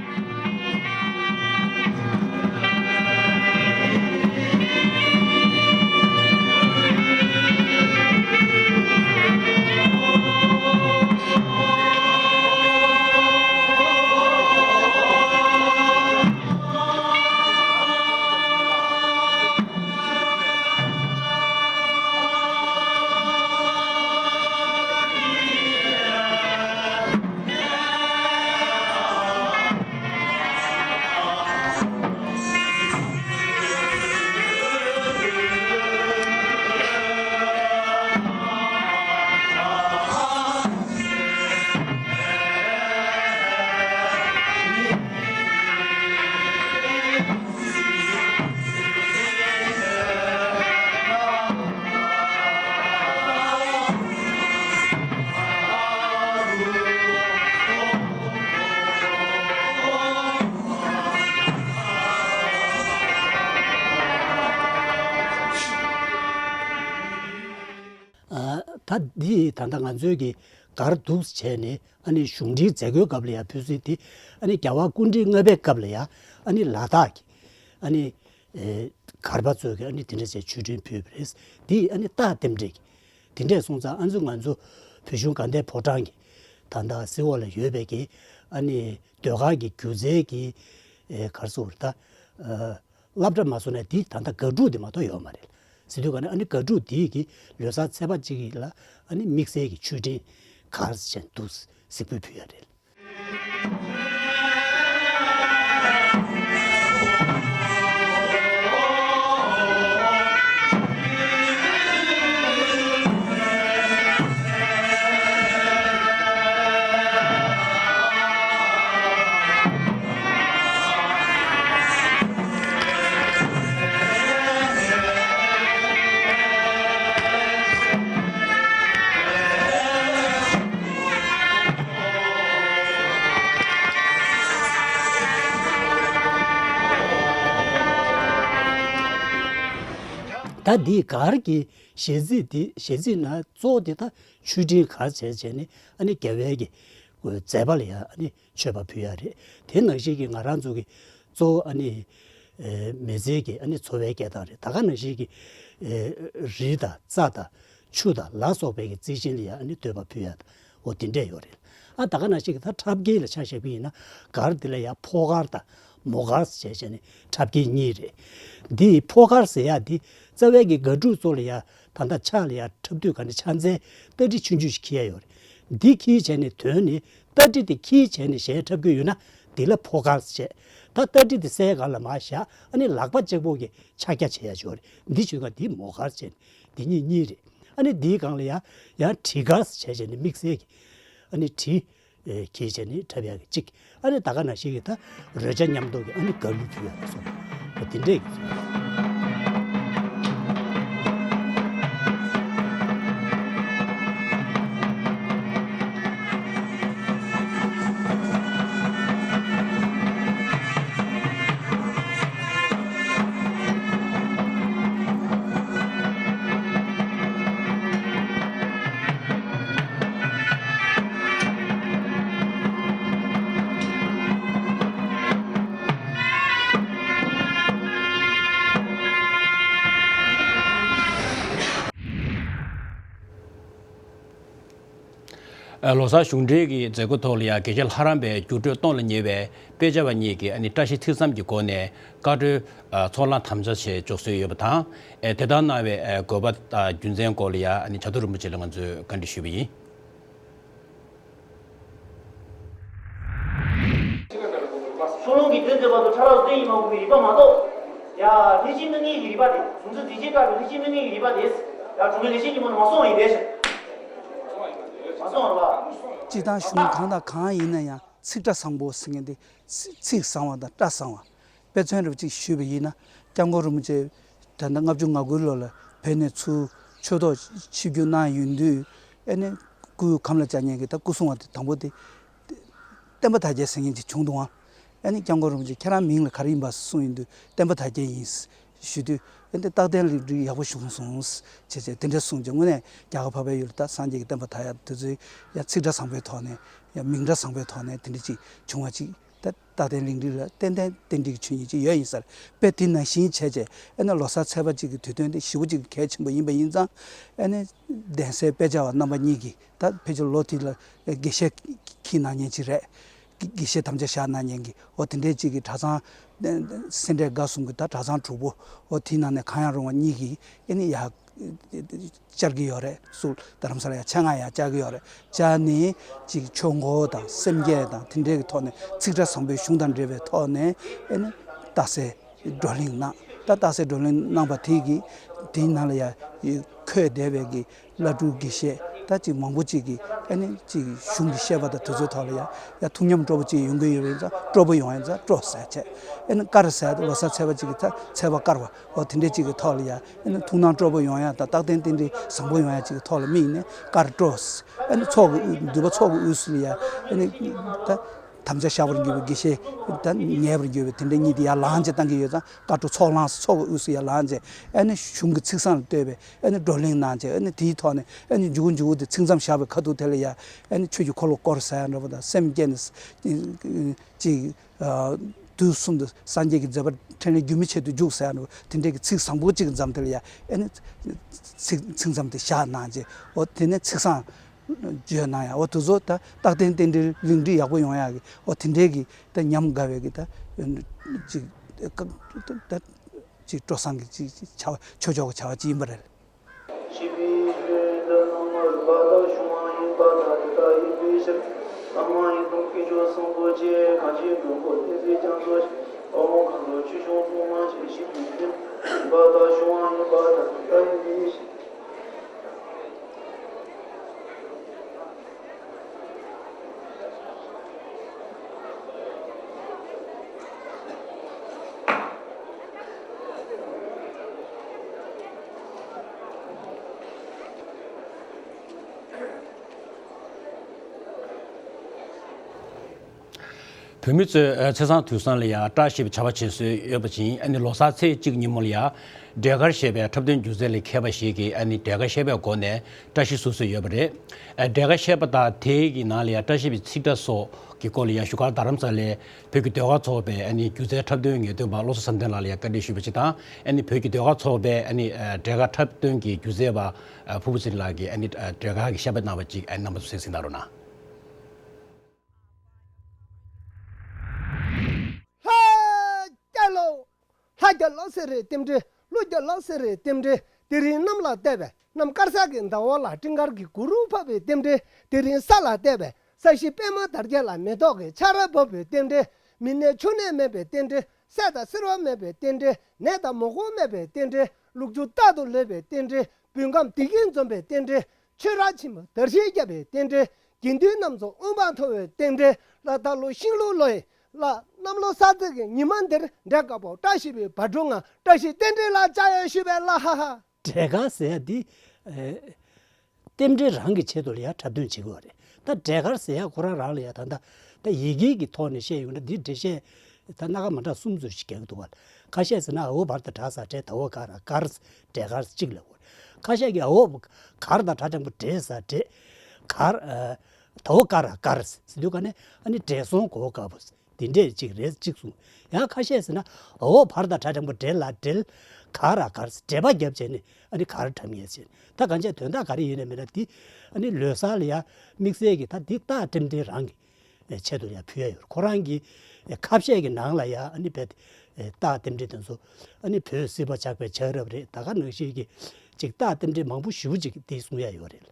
ད་འདི་ད་ལྟ་ང་ཚོའི་གི་གར་འདུག་བྱས་ནས་ཨ་ནི་གཞུང་འབྲེལ་མཛད་སྒོའི་སྐབས་ལ་ཡང་ཕུལ་སྲོལ་དེ་ཨ་ནི་རྒྱལ་བ་སྐུ་ཕྲེང་ལྔ་པའི་སྐབས་ལ་ཡང་ཨ་ནི་ལ་དྭགས་ཀྱི་ཨ་ནི་གར་པ་ཚོས་གི་ཨ་ནི་དེ་འདྲ་བྱས་ཆོས་འབྲེལ་ཕུལ་བ་རེད། འདི་ཨ་ནི་རྟགས་རྟེན་འབྲེལ་གྱི་དེ་འདྲས་སོང་ཙང་ཨ་ནི་ང་ཚོ་བོད་གཞུང་དགའ་ལྡན་ཕོ་བྲང་གི་ད་ལྟ་སི་འོག་ལ་ཡོད་པའི་གི་ཨ་ནི་ཟློས་གར་གྱི་སྒྱུ་རྩལ་གྱི་གར་སོགས་རེད་ད། སློབ་གྲྭ་མ་སོང་ན་དེ་ད་ལྟ་དགག་སྒྲུབ་དེ་མ་གཏོགས་ཡོད་མ་རེད། ཟེར་དུས་ག་ནས་ཨ་ནི་དགག་སྒྲུབ་དེ་གི་ལོ་གསར་ཚེས་པ་གཅིག་ལ་ཨ་ནི་དམིགས་བསལ་གྱི་ཆོས་འབྲེལ་གར་ཟེར་འདུག་གཟིགས་འབུལ་ཕུལ་ཡ་རེད། ད་འདི་གར་གྱི་གཞས་ཚིག་འདི་གཞས་ཚིག་ན་གཙོ་བོ་འདི་ད་ཆོས་འབྲེལ་གར་བྱས་བྱས་ནས་ཨ་ནི་རྒྱལ་བའི་གི་མཛད་པ་ལ་ཡང་ཨ་ནི་མཆོད་པ་ཕུལ་ཡ་རེད། དེ་ནང་བཞིན་གྱི་ང་རང་ཚོ་གི་གཙོ་བོ་ཨ་ནི་མི་ཚེ་གི་ཨ་ནི་འཚོ་བའི་སྐད་གདངས་རེད། ད་ག་ནང་བཞིན་གྱི་རི་དང་རྩྭ་དང་ཆུ་དང་ལ་སོགས་པའི་གི་རྩི་ཤིང་ལ་ཡང་ཨ་ནི་བསྟོད་པ་ཕུལ་ཡ་དང་འོ་དེ་འདྲས་ཡོད་རེད། ཨ་ད་ག་ནང་བཞིན་གྱི་ད་འཁྲབ་སྐྱེལ་ལ་ཆ་བཞག་པ་ཡིན་ན་གར་འདི་ལ་ཡང་ཕོ་གར་དང་མོ་གར་ཟེར་བྱས་བྱས་ནས་འཁྲབ་སྐྱེལ་གཉིས་རེད། འདི་ཕོ་གར་ཟེར་ཡ་འདི་རྩ་བའི་གི་དགག་སྒྲུབ་ཚོ་ལ་ཡང་ད་ལྟ་ཕྱག་ལ་ཡང་འཁྲབ་དུས་ག་ནས་ཕྱག་མཚན་སྟ་གྲི་ཆུང་ཆུང་ཞིག་འཁྱེར་ཡ་ཡོད་རེད། འདི་འཁྱེར་བྱས་ནས་དོན་ནི་སྟ་གྲི་དེ་འཁྱེར་བྱས་ནས་གཞས་འཁྲབ་ཀྱི་ཡོད་ན་འདི་ལ་ཕོ་གར་བྱས། ད་སྟ་གྲི་དེ་སའི་སྒང་ལ་མར་བཞག་ཨ་ནི་ལག་པ་གཅིག་པོ་གི་ཕྱག་རྒྱ་བྱེད་ཡ་ཡོད་རེད། འདི་བྱེད་སྒང་འདི་མོ་གར་བྱས་ནས་འདི་གཉིས་གཉིས་རེད། ཨ་ནི་འདིའི་སྒང་ལ་ཡང་ཡང་གྲི་གར་བྱས་བྱས་ནས་དམིགས་བསལ་གྱི་ཨ་ནི་གྲི་འཁྱེར་བྱས་ནས་འཁྲབ་ཡ་གི་གཅིག་ཨ་ནི་ད་ག་ནང་བཞིན་གྱི་ད་རོལ་ཆ་མཉམ་དུ་གི་ཨ་ནི་གར་གླུ་ཕུལ་ཡ་ལ་སོགས་པ་དེ་འདྲས་ཀྱི་ཚུལ། ལོ་གསར་གཞུང་འབྲེལ་གྱི་མཛད་སྒོ་ཐོག་ལ་ཡང་དགེ་བཤེས་ལྷ་རམས་པའི་འགྱུར་འགྲོས་སྟོང་ལ་ཉེ་བའི་དཔེ་ཆ་བ་གཉིས་ཀྱིས་ཨ་ནི་བཀྲ་ཤིས་ཐིག་གསུམ་གྱི་སྒོ་ནས་བཀའ་འཁྲོལ་ཚོགས་ལངས་དམ་བཅའ་བྱེད་འཇོག་སྲོལ་ཡོད་པ་དང་། དེ་ལྟར་གནང་བའི་དགོས་པ་དང་རྒྱུ་མཚན་སྐོར་ལ་ཡང་ཨ་ནི་བྱ་དུར་རིན་པོ་ཆེ་ལ་ང་ཚོས་བཀའ་འདྲི་ཞུས་པ་ཡིན། ཕྱོགས་ལྷུང་གི་དོན་མཛད་པ་དང་ཕྲ་རགས་གཏན་ཡིན་མ་གོ་བའི་རིགས་པ་མ་གཏོགས། ཡ་ལྷས་བྱིན་སྣ་ལྔའི་རིགས་པ་དེ་གཟུང་འཛིན་རྫས་བཅས་བཀག་པའི་ལྷས་བྱིན་སྣ་ལྔའི་རིགས་པ་དེ། ཡ་གྲོང་ཁྱེར་ལེགས་བཤད་སྙིང་པོ་ནང་མ་སོང་བ་ཡིན་པས། མ་སོང་བ་རེད་པ། སྤྱིར་བཏང་གཞུང་གང་དང་གང་ཡིན་ན་ཡང་ཚིག་སྒྲ་བཟང་པོ་ཟེར་མཁན་དེ། ཚིག་བཟང་བ་དང་སྒྲ་བཟང་བ། དཔེ་མཚོན་རེ་བ་ཅིག་ཞུས་པ་ཡིན་ན། སྐྱབས་མགོན་རིན་པོ་ཆེ་ད་ལྟ་ལྔ་བཅུ་ང་དགུ་ལོ་ལ་བོད་ནས་ཚུར་ཆོས་ཐོག་ཆིབས་བསྒྱུར་གནང་ཡོང་དུས། ཨ་ནི་སྐུ་ཁམས་ལ་བཅར་མཁན་གྱི་ད་སྐུ་སྲུང་བ་དེ་དང་པོ་དེ་བསྟན་པ་དར་རྒྱས་ཟེར་མཁན་ཅིག་བྱུང་འདུག་ཨང་། ཨ་ནི་སྐྱབས་མགོན་རིན་པོ་ཆེ་ཁྱེད་རང་མིང་ལ་ག་རེ་ཡིན་པ་གསུངས་ཡོང་དུས་བསྟན་པ་དར་རྒྱས་ཡིན་ཞུ་དུས། ཨ་ནི་རྟག་བརྟན་ལ་འགྲིག་ཡག་པོ་བྱུང་སོང་ཞེས་བྱས་དེ་འདྲ་གསུངས་ཀྱང་། དངོས་གནས་རྒྱ་གར་འཕགས་པའི་ཡུལ་ད་སངས་རྒྱས་ཀྱི་བསྟན་པ་དར་ཡག་དེ་ཚོའི་ཡང་ཚིག་སྒྲ་བཟང་པོའི་ཐོག་ནས་ ཡང་མིང་སྒྲ་བཟང་པོའི་ཐོག་ནས་དེ་འདྲ་ཅིག་བྱུང་བ་ཅིག་ད་རྟག་བརྟན་གླིང་རི་ལ་ཏན་ཏན་རྟེན་འབྲེལ་གྱི་ཆོས་ཉིད་ཅིག་ཡོད་ཡིན་ས་རེད། དཔེ་དེ་ནང་བཞིན་བྱས་བྱས་ཨ་ནི་ལོ་གསར་ཚེས་པ་གཅིག་གི་དུས་སྟོན་དེ་ཞེ་པོ་ཅིག་གལ་ཆེན་པོ་ཡིན་པ་ཡིན་ཙང་། ཨ་ནི་གདན་སའི་དཔེ་ཆ་བ་རྣམ་པ་གཉིས་ཀྱིས་ད་ཕལ་ཆེར་ལོ་དེ་ལ་དགེ་བཤེས་འཁྱེར་གནང་མཁན་ཅིག་རེད། དགེ་བཤེས་དམ་བཅའ་བཞག་གནང་མཁན་གྱི་འོ་དེ་འདྲའི་ཅིག་གི་གྲྭ་ཚང་། སེ་འབྲས་དགའ་གསུམ་གྱི་ད་གྲྭ་ཚང་དྲུག་པོ་འོ་དེའི་ནང་ནས་གང་ཡང་རུང་བ་གཉིས་ཀྱིས་ཨ་ནི་ཡར་བཅར་གྱི་ཡོད་རེད། སུ་རྡ་རམ་ས་ལ་ཡར་ཆེད་མངགས་ཡར་བཅར་གྱི་ཡོད་རེད། བཅར་ནས་ཅིག་ཆོས་འཁོར་དང་སེམས་བསྐྱེད་དང་དེ་འདྲའི་གི་ཐོག་ནས་ཚིག་སྒྲ་བཟང་པོའི་གཞུང་དང་འབྲེལ་བའི་ཐོག་ནས་ཨ་ནི་རྟགས་གསལ་བགྲོ་གླེང་གནང་། ད་རྟགས་གསལ་བགྲོ་གླེང་གནང་བ་དེ་གིས་དེའི་ནང་ལ་ཡར་འཁོད་བསྡད་པའི་གི་བླ་སྤྲུལ་དགེ་བཤེས་ད་ཅིག་མང་པོ་ཅིག་གིས་ཨ་ནི་ཅིག་གཞུང་གི་བཤད་པ་དང་དེ་ཚོའི་ཐོག་ལ་ཡ་ཡ་ཐུགས་ཉམས་སྤྲོ་པོ་ཅིག་ཡོང་གི་ཡོད་པ་ཡིན་ཙང་སྤྲོ་པོ་ཡོང་ཡ་ཙང་སྤྲོ་ཟེར་བྱས། ཨ་ནི་དཀར་ཟེར་ལོ་གསར་ཚེས་པ་ཅིག་གི་ད་ཚེས་པ་དཀར་བ་འོ་དེ་འདྲས་ཅིག་གི་ཐོག་ལ་ཡ་ཨ་ནི་ཐུགས་སྣང་སྤྲོ་པོ་ཡོང་ཡ་དང་རྟག་བརྟན་རྟེན་འབྲེལ་བཟང་པོ་ཡོང་ཡ་ཅིག་གི་ཐོག་ལ་དམིགས་ནས་དཀར་སྤྲོ། ཨ་ནི་ཚོགས་ཀྱི་དབུས་འདུས་པ་ཚོགས་ཀྱི་དབུས་སུ་ལ་ཡ་ཨ་ནི་ད། དམ་བཅའ་བཞག་པར་འགྱུར་བའི་དགེ་བཤེས་དང་ཉལ་བར་འགྱུར་བའི་དེ་འདྲ་གཉིས་དེ་ཡར་ལངས་བྱས་བཏང་གི་ཡོད་ཙང་དཀར་སྤྲོ་ཚོགས་ལངས་ཚོགས་ཀྱི་དབུས་སུ་ཡར་ལངས་བྱས་ཨ་ནི་གཞུང་གི་ཚིག་བཟང་ལ་ལྟོས་པའི་ཨ་ནི་བགྲོ་གླེང་གནང་བྱས་ཨ་ནི་དེའི་ཐོག་ནས་ཨ་ནི་མཇུག་མཇུག་དེ་ཚིག་མཚམས་བཞག་པའི་ཁ་ཐུག་དེ་ལ་ཡ་ཨ་ནི་ཆོས་ཀྱི་འཁོར་ལོ་བསྐོར་ཟེར་ཡ་འདྲ་པོ་དང་སེམས་བསྐྱེད་ནས་ཅིག་དུས་གསུམ་དུ་སངས་རྒྱས་ཀྱི་མཛད་པ་འཕྲིན་ལས་རྒྱུན་མི་ཆད་དུ་འཇུག་ཟེར་ཡ་འདྲ་པོ་དེ་འདྲའི་གི་ཚིག་བཟང་པོ་ཅིག་གི་མཚམས་དེ་ལ་ཡ་ཨ་ནི་ཚིག་ཚིག་མཚམས་དེ་བཞག་གནང་བྱས་འོ་དེ་ནས་ཚིག་བཟང་། བརྗོད་གནང་ཡ་འོ་དེ་ཚོ་ད་རྟག་བརྟན་རྟེན་འབྲེལ་རིང་འབྲི་ཡག་པོ་ཡོང་ཡ་གི་འོ་དེ་འདྲའི་གི་ད་ཉམས་དགའ་བའི་གི་ད་ཅིག་ད་ཅིག་སྤྲོ་བསམ་གི་ཅིག་ཅིག་བྱ་བ་ཆོས་ཕྱོགས་གི་བྱ་བ་ཅིག་ཡིན་པ་རེད། བོད་མི་ཚོས་ཨ་ཚེས་བཟང་དུས་བཟང་ལ་ཡང་བཀྲ་ཤིས་པའི་བྱ་བ་བྱེད་སྲོལ་ཡོད་པ་བཞིན་ཨ་ནི་ལོ་གསར་ཚེས་གཅིག་ཉིན་མོ་ལ་ཡང་འབྲས་དཀར་ཞེས་པའི་འཁྲབ་སྟོན་སྒྱུ་རྩལ་ལ་མཁས་པ་ཞིག་གིས་ཨ་ནི་འབྲས་དཀར་བཤད་པའི་སྒོ་ནས་བཀྲ་ཤིས་བཟོ་སྲོལ་ཡོད་པ་རེད། ཨ་འབྲས་དཀར་བཤད་པ་དང་དེའི་གི་ནང་ལ་ཡང་བཀྲ་ཤིས་པའི་ཚིག་སྒྲ་སོགས་ཀྱི་སྐོར་ལ་ཡང་བཞུགས་སྒར་རྡ་རམ་ས་ལའི་བོད་ཀྱི་ཟློས་གར་ཚོགས་པའི་ཨ་ནི་སྒྱུ་རྩལ་འཁྲབ་སྟོན་ངེས་སྟོན་པ་བློ་བཟང་བསམ་གཏན་ལགས་ལ་ཡང་བཀའ་འདྲི་ཞུས་པ་ཅིག་དང་ཨ་ནི་བོད་ཀྱི་ཟློས་གར་ཚོགས་པའི་ཨ་ནི་འབྲས་དཀར་འཁྲབ་སྟོན་གྱི་སྒྱུ་རྩལ་པ་ཕུར་བུ་ཚེ་རིང་ལགས་ཀྱིས་ཨ་ནི་འབྲས་དཀར་གྱི་བཤད་པ་གནང་བ་ཅིག་ཨ་ནི་རྣམ་པ་ཚོ་གསན་གཟིགས་གནང་རོགས་གནང་། ལྷ་རྒྱལ་ལོ། ལྷ་རྒྱལ་ལོ་ཟེར་རེད་རྟེན་འབྲེལ། ཀླུ་རྒྱལ་ལོ་ཟེར་རེད་རྟེན་འབྲེལ། དེ་རིང་གནམ་ལ་བལྟས་པས་གནམ་དཀར་ས་གི་ཟླ་བ་ལ་སྤྲིན་དཀར་གྱི་གུར་ཕབ་པའི་རྟེན་འབྲེལ། དེ་རིང་ས་ལ་བལྟས་པས་ས་གཞི་པད་མ་དར་རྒྱས་ལ་མེ་ཏོག་གི་ཆར་བབས་པའི་རྟེན་འབྲེལ། མི་ནད་ཕྱུགས་ནད་མེད་པའི་རྟེན་འབྲེལ། སད་དང་སེར་བ་མེད་པའི་རྟེན་འབྲེལ། ནད་དང་མུ་གེ་མེད་པའི་རྟེན་འབྲེལ། ལུག་ཁྱུ་རྟག་ཏུ་ལུས་པའི་རྟེན་འབྲེལ། བོད་ཁམས་བདེ་སྐྱིད་འཛོམས་པའི་རྟེན་འབྲེལ། ཆོས་ར་ཆེན་མོ་དར་ཞིང་རྒྱས་པའི་རྟེན་འབྲེལ། དགེ་འདུན་རྣམས་ཚོ་དབུ་འཕང་མཐོ་བའི་རྟེན་འབྲེལ། ལ་ད་ལོ་ཤིང་ལུག་ལོ་ཡི་ལ་གནམ་ལོ་གསར་ཚེས་ཀྱི་ཉི་མ་འདིར་འབྲས་དཀར་པོ་བཀྲ་ཤིས་པའི་བ་དྲུག་ང་བཀྲ་ཤིས་རྟེན་འབྲེལ་ལ་བཅར་ཡང་ཞུས་པས་ལ་ཧ་ཧ། འབྲས་དཀར་ཟེར་ཡ་འདི། ཨེ། རྟེན་འབྲེལ་རང་གི་ཆེད་དུ་ལ་ཡ་འཁྲབ་སྟོན་བྱེད་དགོས་རེད། ད་འབྲས་དཀར་ཟེར་ཡ་ཁོ་རང་རང་ལ་ཡ་ད་ད་ད་ཡི་གེ་གི་ཐོག་ནས་བཤད་ཡོང་ན་འདི་འགྲེལ་བཤད་ད་སྣ་ཁ་མ་འདྲ་གསུམ་ཚོ་ཞིག་རྒྱག་གི་འདུག་བ། ཁ་ཤས་ཟེར་ན་འ་འོག་བར་དང་དྲག་ས་འབྲས་ད་འོག་དཀར་ར་དཀར་འབྲས་དཀར་གཅིག་ལབ་དགོས་རེད། ཁ་ཤས་ཀྱིས་འ་འོག་གར་དང་དྲག་དྲང་པོ་འབྲས་ས་འབྲས་གར་ད་འོག་དཀར་ར་དཀར་ཟེར་དུས་ག་ནས་ཨ་ནི་འབྲས་སོང་གོ་དཀར་པོ་ཟེར། དེ་འདྲས་ཅིག་རེད་ཅིག་གསུངས། ཡང་ཁ་ཤས་ཟེར་ན་འོ་བར་དང་བྲ་དྲང་པོ་འབྲེལ་ལ་འབྲེལ། གར་ར་གར་འབྲེལ་པ་བརྒྱབ་བྱས་ནས་ཨ་ནི་གར་འཁྲབ་ངེས་ཟེར། ད་གང་ཅི་དོན་དག་ག་རེ་ཡིན་ན་མིན་ན་འདི་ཨ་ནི་ལོ་གསར་ལ་ཡ་དམིགས་བསལ་གྱི་ད་འདི་རྟགས་རྟེན་འབྲེལ་རང་གི་ཆེད་དུ་ཡ་ཕུལ་ཡ་ཡོད། ཁོ་རང་གི་ཁ་བཤད་ཀྱི་ནང་ལ་ཡ་ཨ་ནི་བེད་རྟགས་རྟེན་འབྲེལ་དེ་ཚོ་ཨ་ནི་བོད་སྲིད་པ་ཇག་པའི་ཇག་རབ་རེད། ད་ག་ནང་བཞིན་གྱི་ཅིག་རྟགས་རྟེན་འབྲེལ་མང་པོ་ཞེ་པོ་ཅིག་འདི་གསུང་ཡ་ཡོད་རེད།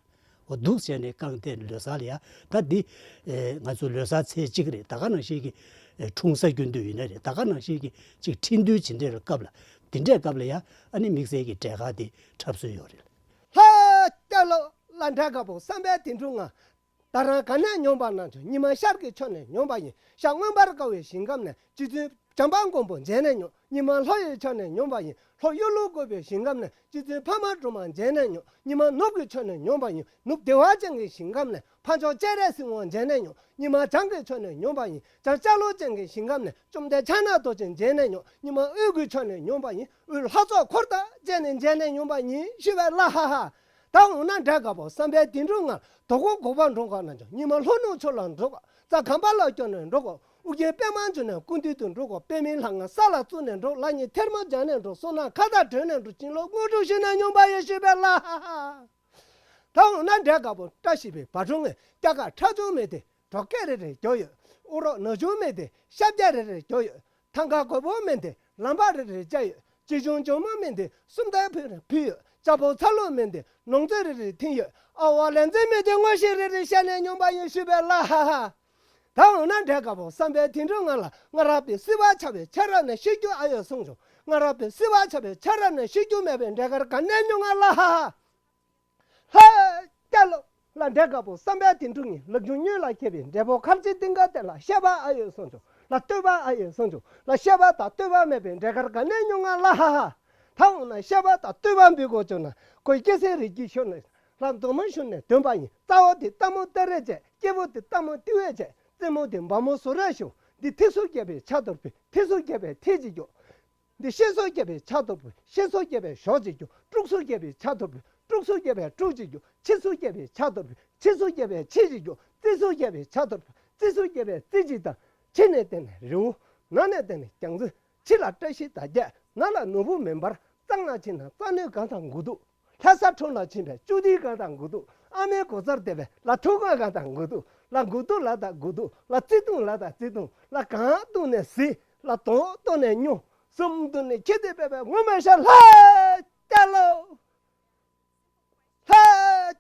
འོ་འདུག་བྱས་ནས་རྐང་སྟེང་ལོ་གསར་ལ་ཡ་ད་འདི་ཨེ་ང་ཚོ་ལོ་གསར་ཚེས་གཅིག་རེད། ད་ག་ནང་བཞིན་གྱི་ཨེ་འཁྲུངས་ས་རྒྱུན་དུ་ཡིན་ན་རེད། ད་ག་ནང་བཞིན་གྱི་ཅིག་འཕྲིན་བསྡུས་ཇི་འདྲའི་སྐབས་ལ་འདི་འདྲའི་སྐབས་ལ་ཡ་ཨ་ནི་དམིགས་བསལ་གྱི་འབྲས་དཀར་འདི་འཁྲབ་སྲོལ་ཡོད་རེད། ལྷ་རྒྱལ་ལོ་ལ་འབྲས་དཀར་པོ་བསམ་པའི་དེ་འཁྲུངས་ང་། ད་རང་ག་ནས་མྱོང་པ་ན་ཆུང་ཉི་མ་ཤར་གྱི་ཕྱོགས་ནས་མྱོང་པ་ཡིན། ཤར་མངོན་པར་དཀར་བའི་ཞིང་ཁམས་ནས་རྗེ་བཙུན་བྱམས་པ་མགོན་པོ་མཇལ་ནས་མྱོང་། ཉི་མ་ལྷོ་ཡི་ཕྱོགས་ནས་མྱོང་པ་ཡིན། ལྷོ་གཡུ་ལོ་བཀོད་པའི་ཞིང་ཁམས་ནས་རྗེ་བཙུན་འཕགས་མ་སྒྲོལ་མ་མཇལ་ནས་མྱོང་། ཉི་མ་ནུབ་ཀྱི་ཕྱོགས་ནས་མྱོང་པ་ཡིན། ནུབ་བདེ་བ་ཅན་གྱི་ཞིང་ཁམས་ནས་འཕགས་མཆོག་སྤྱན་རས་གཟིགས་དབང་མཇལ་ནས་མྱོང་། ཉི་མ་བྱང་གི་ཕྱོགས་ནས་མྱོང་པ་ཡིན། བྱང་ལྕང་ལོ་ཅན་གྱི་ཞིང་ཁམས་ནས་བཅོམ་ལྡན་ཕྱག་ན་རྡོ་རྗེ་མཇལ་ནས་མྱོང་། ཉི་མ་དབུས་ཀྱི་ཕྱོགས་ནས་མྱོང་པ་ཡིན། དབུས་ལྷ་ཚོགས་འཁོར་དང་བཅས་ནས་མཇལ་ནས་མྱོང་པ་ཡིན་ཞུས་པས་ལ་ཧ་ཧ། ད་འོ་ན་འདྲ་དགའ་པོ་བསམ་པའི་དེ་འགྲོ་ང་དོ་ཁོ་གོ་བ་འགྲོ་ག་ན་ཅང་ཉི་མ་ལྷོ་ནུབ་ཕྱོགས་ལ་འགྲོ་ག་རྩྭ་གམ་པ་ལ་སྐྱོར་ནས་འགྲོ་ག་ཨུ་རྒྱན་པད་མ་འབྱུང་གནས་སྐུ་མདུན་དུ་འགྲོ་ག་པད་མའི་ལྷ་ང་ས་ལ་བཙུགས་ནས་འགྲོ་ལ་ཉི་ཐེར་མ་སྦྱར་ནས་འགྲོ་སོ་ན་ཁ་བཏགས་གྲོལ་ནས་འགྲོ་བྱིན་རླབས་དངོས་གྲུབ་ཞུས་ན་སྙོམས་པ་ཡེ་ཞུས་པས་ལ། ད་འོ་ན་འདྲ་དགའ་པོ་བཀྲ་ཤིས་པའི་བ་དྲུང་ངེ་སྐྱ་ཀ་ཁྲ་ཆུང་མེད་དེ་གྲོགས་སྐད་རེ་རེ་རྒྱོ་ཡོད། ཨུ་རོགས་ན་ཆུང་མེད་དེ་ཤ་བརྒྱ་རེ་རེ་རྒྱོ་ཡོད། ཐང་ག་གོས་པོ་མེད་དེ་ལམ་པ་རེ་རེ་བཅའ་ཡོད། ཅི་བྱུང་ཇོ་མོ་མེད་དེ་སུམ་རྟགས་ཕུལ་རེ་ཕུལ་ཡོད། ཅ་པོ་ཚ་ལོ་མེད་དེ་ནོང་ཙེ་རེ་རེ་འཐེན་ཡོད། ཨ་བ་ལན་ཙེ་མེད་དེ་ངོ་ཤེས་རེ་རེ་བཤད་ནས་སྙོམས་པ་ཡེ་ཞུས་པས་ལ་ཧ་ཧ། ད་འོ་ན་འདྲ་དགའ་པོ་བསམ་པའི་དེ་འགྲོ་ང་ལ་ང་རབ་པའི་སྲིད་པ་ཆགས་པའི་ཆ་ར་ནས་ཤི་རྒྱུ་ཨ་ཡོད་གསུངས་བྱུང་། ང་རབ་པའི་སྲིད་པ་ཆགས་པའི་ཆ་ར་ནས་ཤི་རྒྱུ་མེད་པའི་འདྲ་དཀར་ག་ནས་མྱོང་ང་ལ་ཧ་ཧ། ལྷ་སྐྱ་ལོ། ལ་འདྲེ་དཀར་པོ་བསམ་པའི་དེ་འབྲུ་ཉིད་ལག་ཆུང་སྨྱོན་ལ་མཁས་པའི་འབྲས་བུ་ཁ་ཆེ་ཏིང་ཀ་དེ་ལ་བཤད་པ་ཨ་ཡོད་གསུངས་བྱུང་། ལ་བསྟོད་པ་ཨ་ཡོད་གསུངས་བྱུང་། ལ་བཤད་པ་དང་བསྟོད་པ་མེད་པའི་འདྲེ་དཀར་ག་ནས་མྱོང་ང་ལ་ཧ་ཧ། ད་འོ་ན་བཤད་པ་དང་བསྟོད་པ་འབུལ་དགོས་བྱུང་ན་ཁོའི་སྐྱེ་སའི་རིགས་ཀྱི་ཤོ་ནས་ལ་མདོ་མོ་ཤོ་ནས་འདོན་པ་ཡིན། རྩ་བ་དེ་སྟག་མོ་སྟ་རེ་བྱས། སྐྱེ་བོ་དེ་སྟག་མོ་ཏི་བས་བྱས། རྩེ་མོ་དེ་འབའ་མོ་སུ་ར་ཤོ། འདི་ཐིག་སུ་རྒྱབ་པའི་ཆ་གཏོར་བུ་ཐིག་སུ་རྒྱབ་པའི་ཐིག་ཅིག་རྒྱོ། འདི་ཤེ་སོ་རྒྱབ་པའི་ཆ་གཏོར་བུ་ཤེ་སོ་རྒྱབ་པའི་ཞོ་ཅིག་རྒྱོ། དྲུག་སོ་རྒྱབ་པའི་ཆ་གཏོར་བུ་དྲུག་སོ་རྒྱབ་པའི་དྲུག་ཅིག་རྒྱོ། ཆི་སོ་རྒྱབ་པའི་ཆ་གཏོར་བུ་ཆི་སོ་རྒྱབ་པའི་ཆི་ཅིག་རྒྱོ། རྩི་སོ་རྒྱབ་པའི་ཆ་གཏོར་བུ་རྩི་སོ་རྒྱབ་པའི་རྩི་ཅིག་དང་། ཕྱི་ནས་བལྟས་ན་རི་བོ། ནང་ནས་བལྟས་ན་རྒྱ་མཚོ། ཕྱི་ལ་བཀྲ་ཤིས་དང་བརྒྱད། ནང་ལ་ནོར་བུ་མེ་འབར། གཙང་ལ་ཕྱིན་ན་རྩྭ་སྣོད་གང་དང་དགུ་ཐུག་ལྷ་ས་ཁྲོམ་ལ་ཕྱིན་པའི་ཅུ་ཏི་གང་དང་དགུ་ཐུག་ཨ་མའི་གོ་ཚར་བསྡད་པའི་ལ་ཐུག་གང་དང་དགུ་ཐུག་ལ་དགུ་ཐུག་ལ་དང་དགུ་ཐུག་ལ་རྩི་ཐུང་ལ་དང་རྩི་ཐུང་ལ་གང་བཏུང་ནས་བཟི། ལ་དོང་བཏུང་ནས་སྨྱོ། གསུམ་བཏུང་ནས་ཁྱི་དེ་བས་པའི་ངོ་མ་ཤ་ལྷ་སྐྱ་ལོ། ལྷ་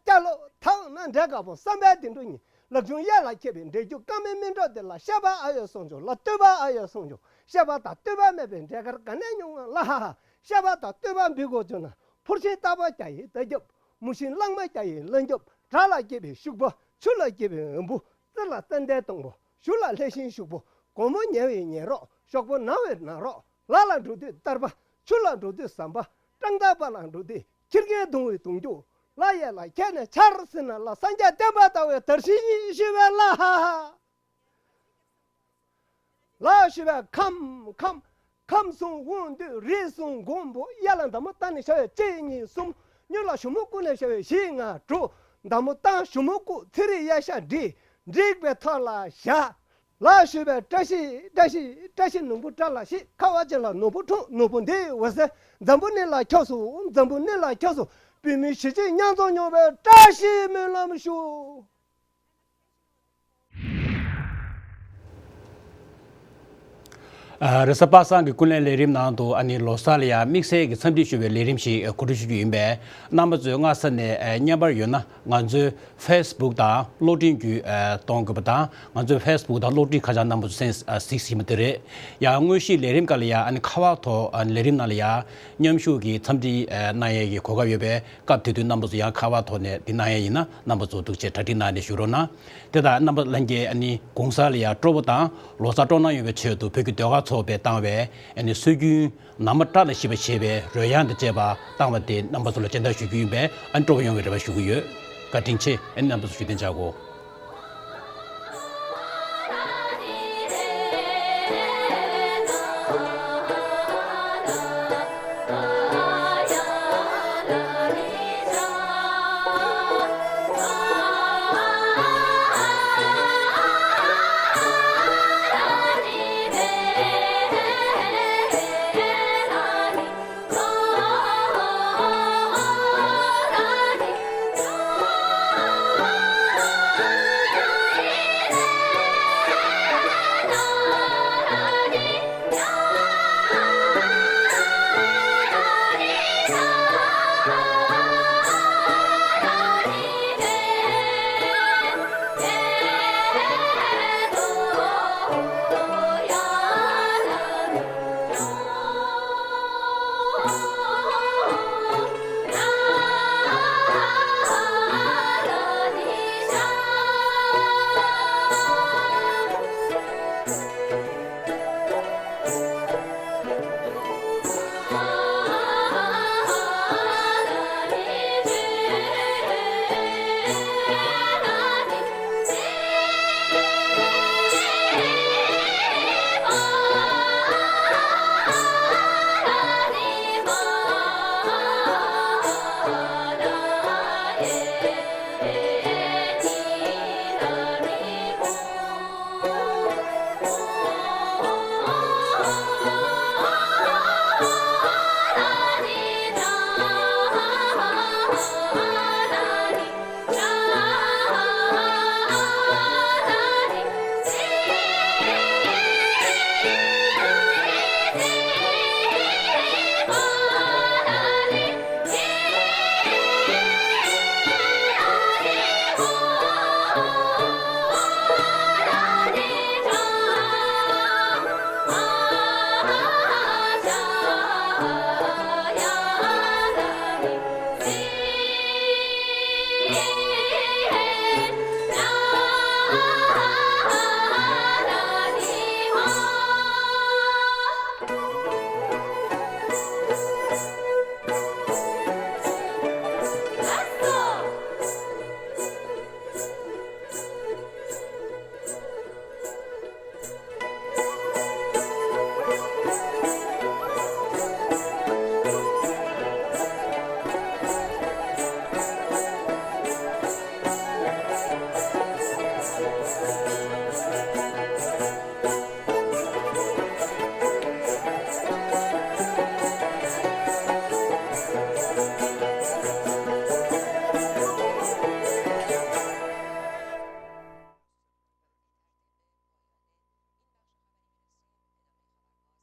སྐྱ་ལོ། ཐང་ན་འདྲེ་དཀར་པོ་བསམ་པའི་དེ་འགྲོ་ཉིད་ལག་ཆུང་གཡས་ལ་མཁས་པའི་འདྲེ་རྒྱུ་ཀ་མེ་མེ་འགྲོ་དེ་ལ་བཤད་པ་ཨ་ཡོད་གསུངས་བྱུང་། ལ་བསྟོད་པ་ཨ་ཡོད་གསུངས་བྱུང་། བཤད་པ་དང་བསྟོད་པ་མེད་པའི་འདྲེ་དཀར་ག་ནས་མྱོང་ང་ལ་ཧ་ཧ། བཤད་པ་དང་བསྟོད་པ་འབུལ་དགོས་བྱུང་ན། ཕུར་ཤིང་སྟག་པ་རྒྱ་ཡི་རྟ་རྒྱབ། མུ་ཤིང་གླང་མ་རྒྱ་ཡི་གླང་རྒྱབ། བྲག་ལ་སྐྱེས་པའི་ཤུག་པ། ཆུ་ལ་སྐྱེས་པའི་འོམ་བུ། རྩི་ལ་ཙན་དན་སྡོང་པོ། ཞུ་ལ་ལྷས་ཤིང་ཤུག་པོ། སྒོར་མོ་ཉལ་བའི་ཉལ་རོགས། གཤོག་པོ་ན་བའི་ན་རོགས། ལ་ལ་འགྲོ་དུས་སྟར་པ། ཆུ་ལ་འགྲོ་དུས་ཟམ་པ། སྤྲང་ཐང་པ་ལ་འགྲོ་དུས་ཁྱི་རྒན་གདུང་བའི་གདུང་རྒྱུག་ལ་ཡས་ལ་ཁྱེར་ནས་ཆར་ཟིན་ན་ལ་སངས་རྒྱས་བསྟན་པ་དར་བའི་དར་ཤིང་ཡིན་ཞུས་པས་ལ་ཧ་ཧ། ལ་ཞུ་བའི་ཁམས་ཁམས། ཁམས་གསུམ་དབང་སྡུད་རིགས་གསུམ་མགོན་པོ་གཡས་ལ་མདའ་མོ་བཏང་ནས་ཤར་བའི་གཅིག་གཉིས་གསུམ། གཉིས་ལ་ཞུ་མོ་བཀུག་ནས་ཤར་བའི་བཞི་ལྔ་དྲུག་མདའ་མོ་བཏང་ཞུ་མོ་བཀུག་ཚེ་རིང་གཡས་ཤར་བསྒྲིགས། བསྒྲིགས་པའི་ཐོག་ལ་བཞག་ལ་ཞུ་བའི་བཀྲ་ཤིས་བཀྲ་ཤིས་བཀྲ་ཤིས་ནོར་བུ་བཀྲ་ལ་ཤིས། ཁ་བ་ཅན་ལ་ནོར་བུ་འཁྲུངས། ནོར་བུ་འདི་འོད་ཟེར་འཛམ་བུ་གླིང་ལ་ཁྱབ་སོང་། འཛམ་བུ་གླིང་ལ་ཁྱབ་སོང་། བོད་མི་གཞིས་བྱེས་མཉམ་འཛོམས་མྱོང་བའི་བཀྲ་ཤིས་སྨོན་ལམ་ཞུ། ཨ། རེས་གཟའ་པ་སངས་ཀྱི་ཀུན་གླེང་ལས་རིམ་ནང་དུ་ཨ་ནི་ལོ་གསར་ལ་ཡང་དམིགས་བསལ་གྱི་འཚམས་འདྲི་ཞུ་བའི་ལས་རིམ་ཞིག་གོ་སྒྲིག་ཞུ་རྒྱུ་ཡིན་པས། རྣམ་པ་ཚོས་སྔ་ས་ནས་ཨ་བརྙན་པར་ཡོད་ན་ང་ཚོའི་ཕེ་སི་བུག་དང་གློག་འཕྲིན་བརྒྱུད་ཨ་གཏོང་དགོས་པ་དང་། ང་ཚོའི་ཕེ་སི་བུག་དང་གློག་འཕྲིན་ཁ་བྱང་རྣམ་པ་ཚོ་གསན་ཨ་གཟིགས་བཞིན་པ་དེ་རེད། ཡང་དངོས་གཞིའི་ལས་རིམ་ཁག་ལ་ཡང་ཨ་ནི་ཁ་པར་ཐོག་ཨ་ནི་ལས་རིམ་ནང་ལ་ཡང་མཉམ་ཞུགས་ཀྱིས་འཚམས་འདྲི་ཨ་གནང་ཡས་ཀྱི་གོ་སྐབས་ཡོད་པས། སྐབས་དེ་དུས་རྣམ་པ་ཚོ་ཡང་ཁ་པར་ཐོག་ནས་འདི་གནང་ཡས་ཡིན་ན་རྣམ་པ་ཚོ་འདུག་ཅེས་གྲ་སྒྲིག་གནང་ནས་བཞུགས་རོགས་གནང་། དེ་དང་རྣམ་པ་ལྷན་རྒྱས་ཨ་ནི་གུང་སེང་ལ་ཡང་སྤྲོ་པོ་དང་ལོ་གསར་སྤྲོ་སྣང་ཡོང་བའི་ཆེད་དུ་བོད་ཀྱི་ཟློས་གར་ཚོགས་པས་བཏང་བའི་ཨ་ནི་སྲོལ་རྒྱུན་ནང་མ་སྐྲ་ལ་གཞིབས་པ་ཞེས་པའི་རོལ་དབྱངས་དང་བཅས་པ་བཏང་བ་དེ་རྣམ་པ་ཚོ་ལ་སྤྱན་འདྲེན་ཞུ་རྒྱུ་ཡིན་པས། ཨ་ནི་སྤྲོ་པོ་ཡོང་བའི་རེ་བ་ཞུ་གི་ཡོད། བཀའ་དྲིན་ཆེ། ཨ་ནི་རྣམ་པ་ཚོ་བཞུགས་གདན་འཇགས་དགོས།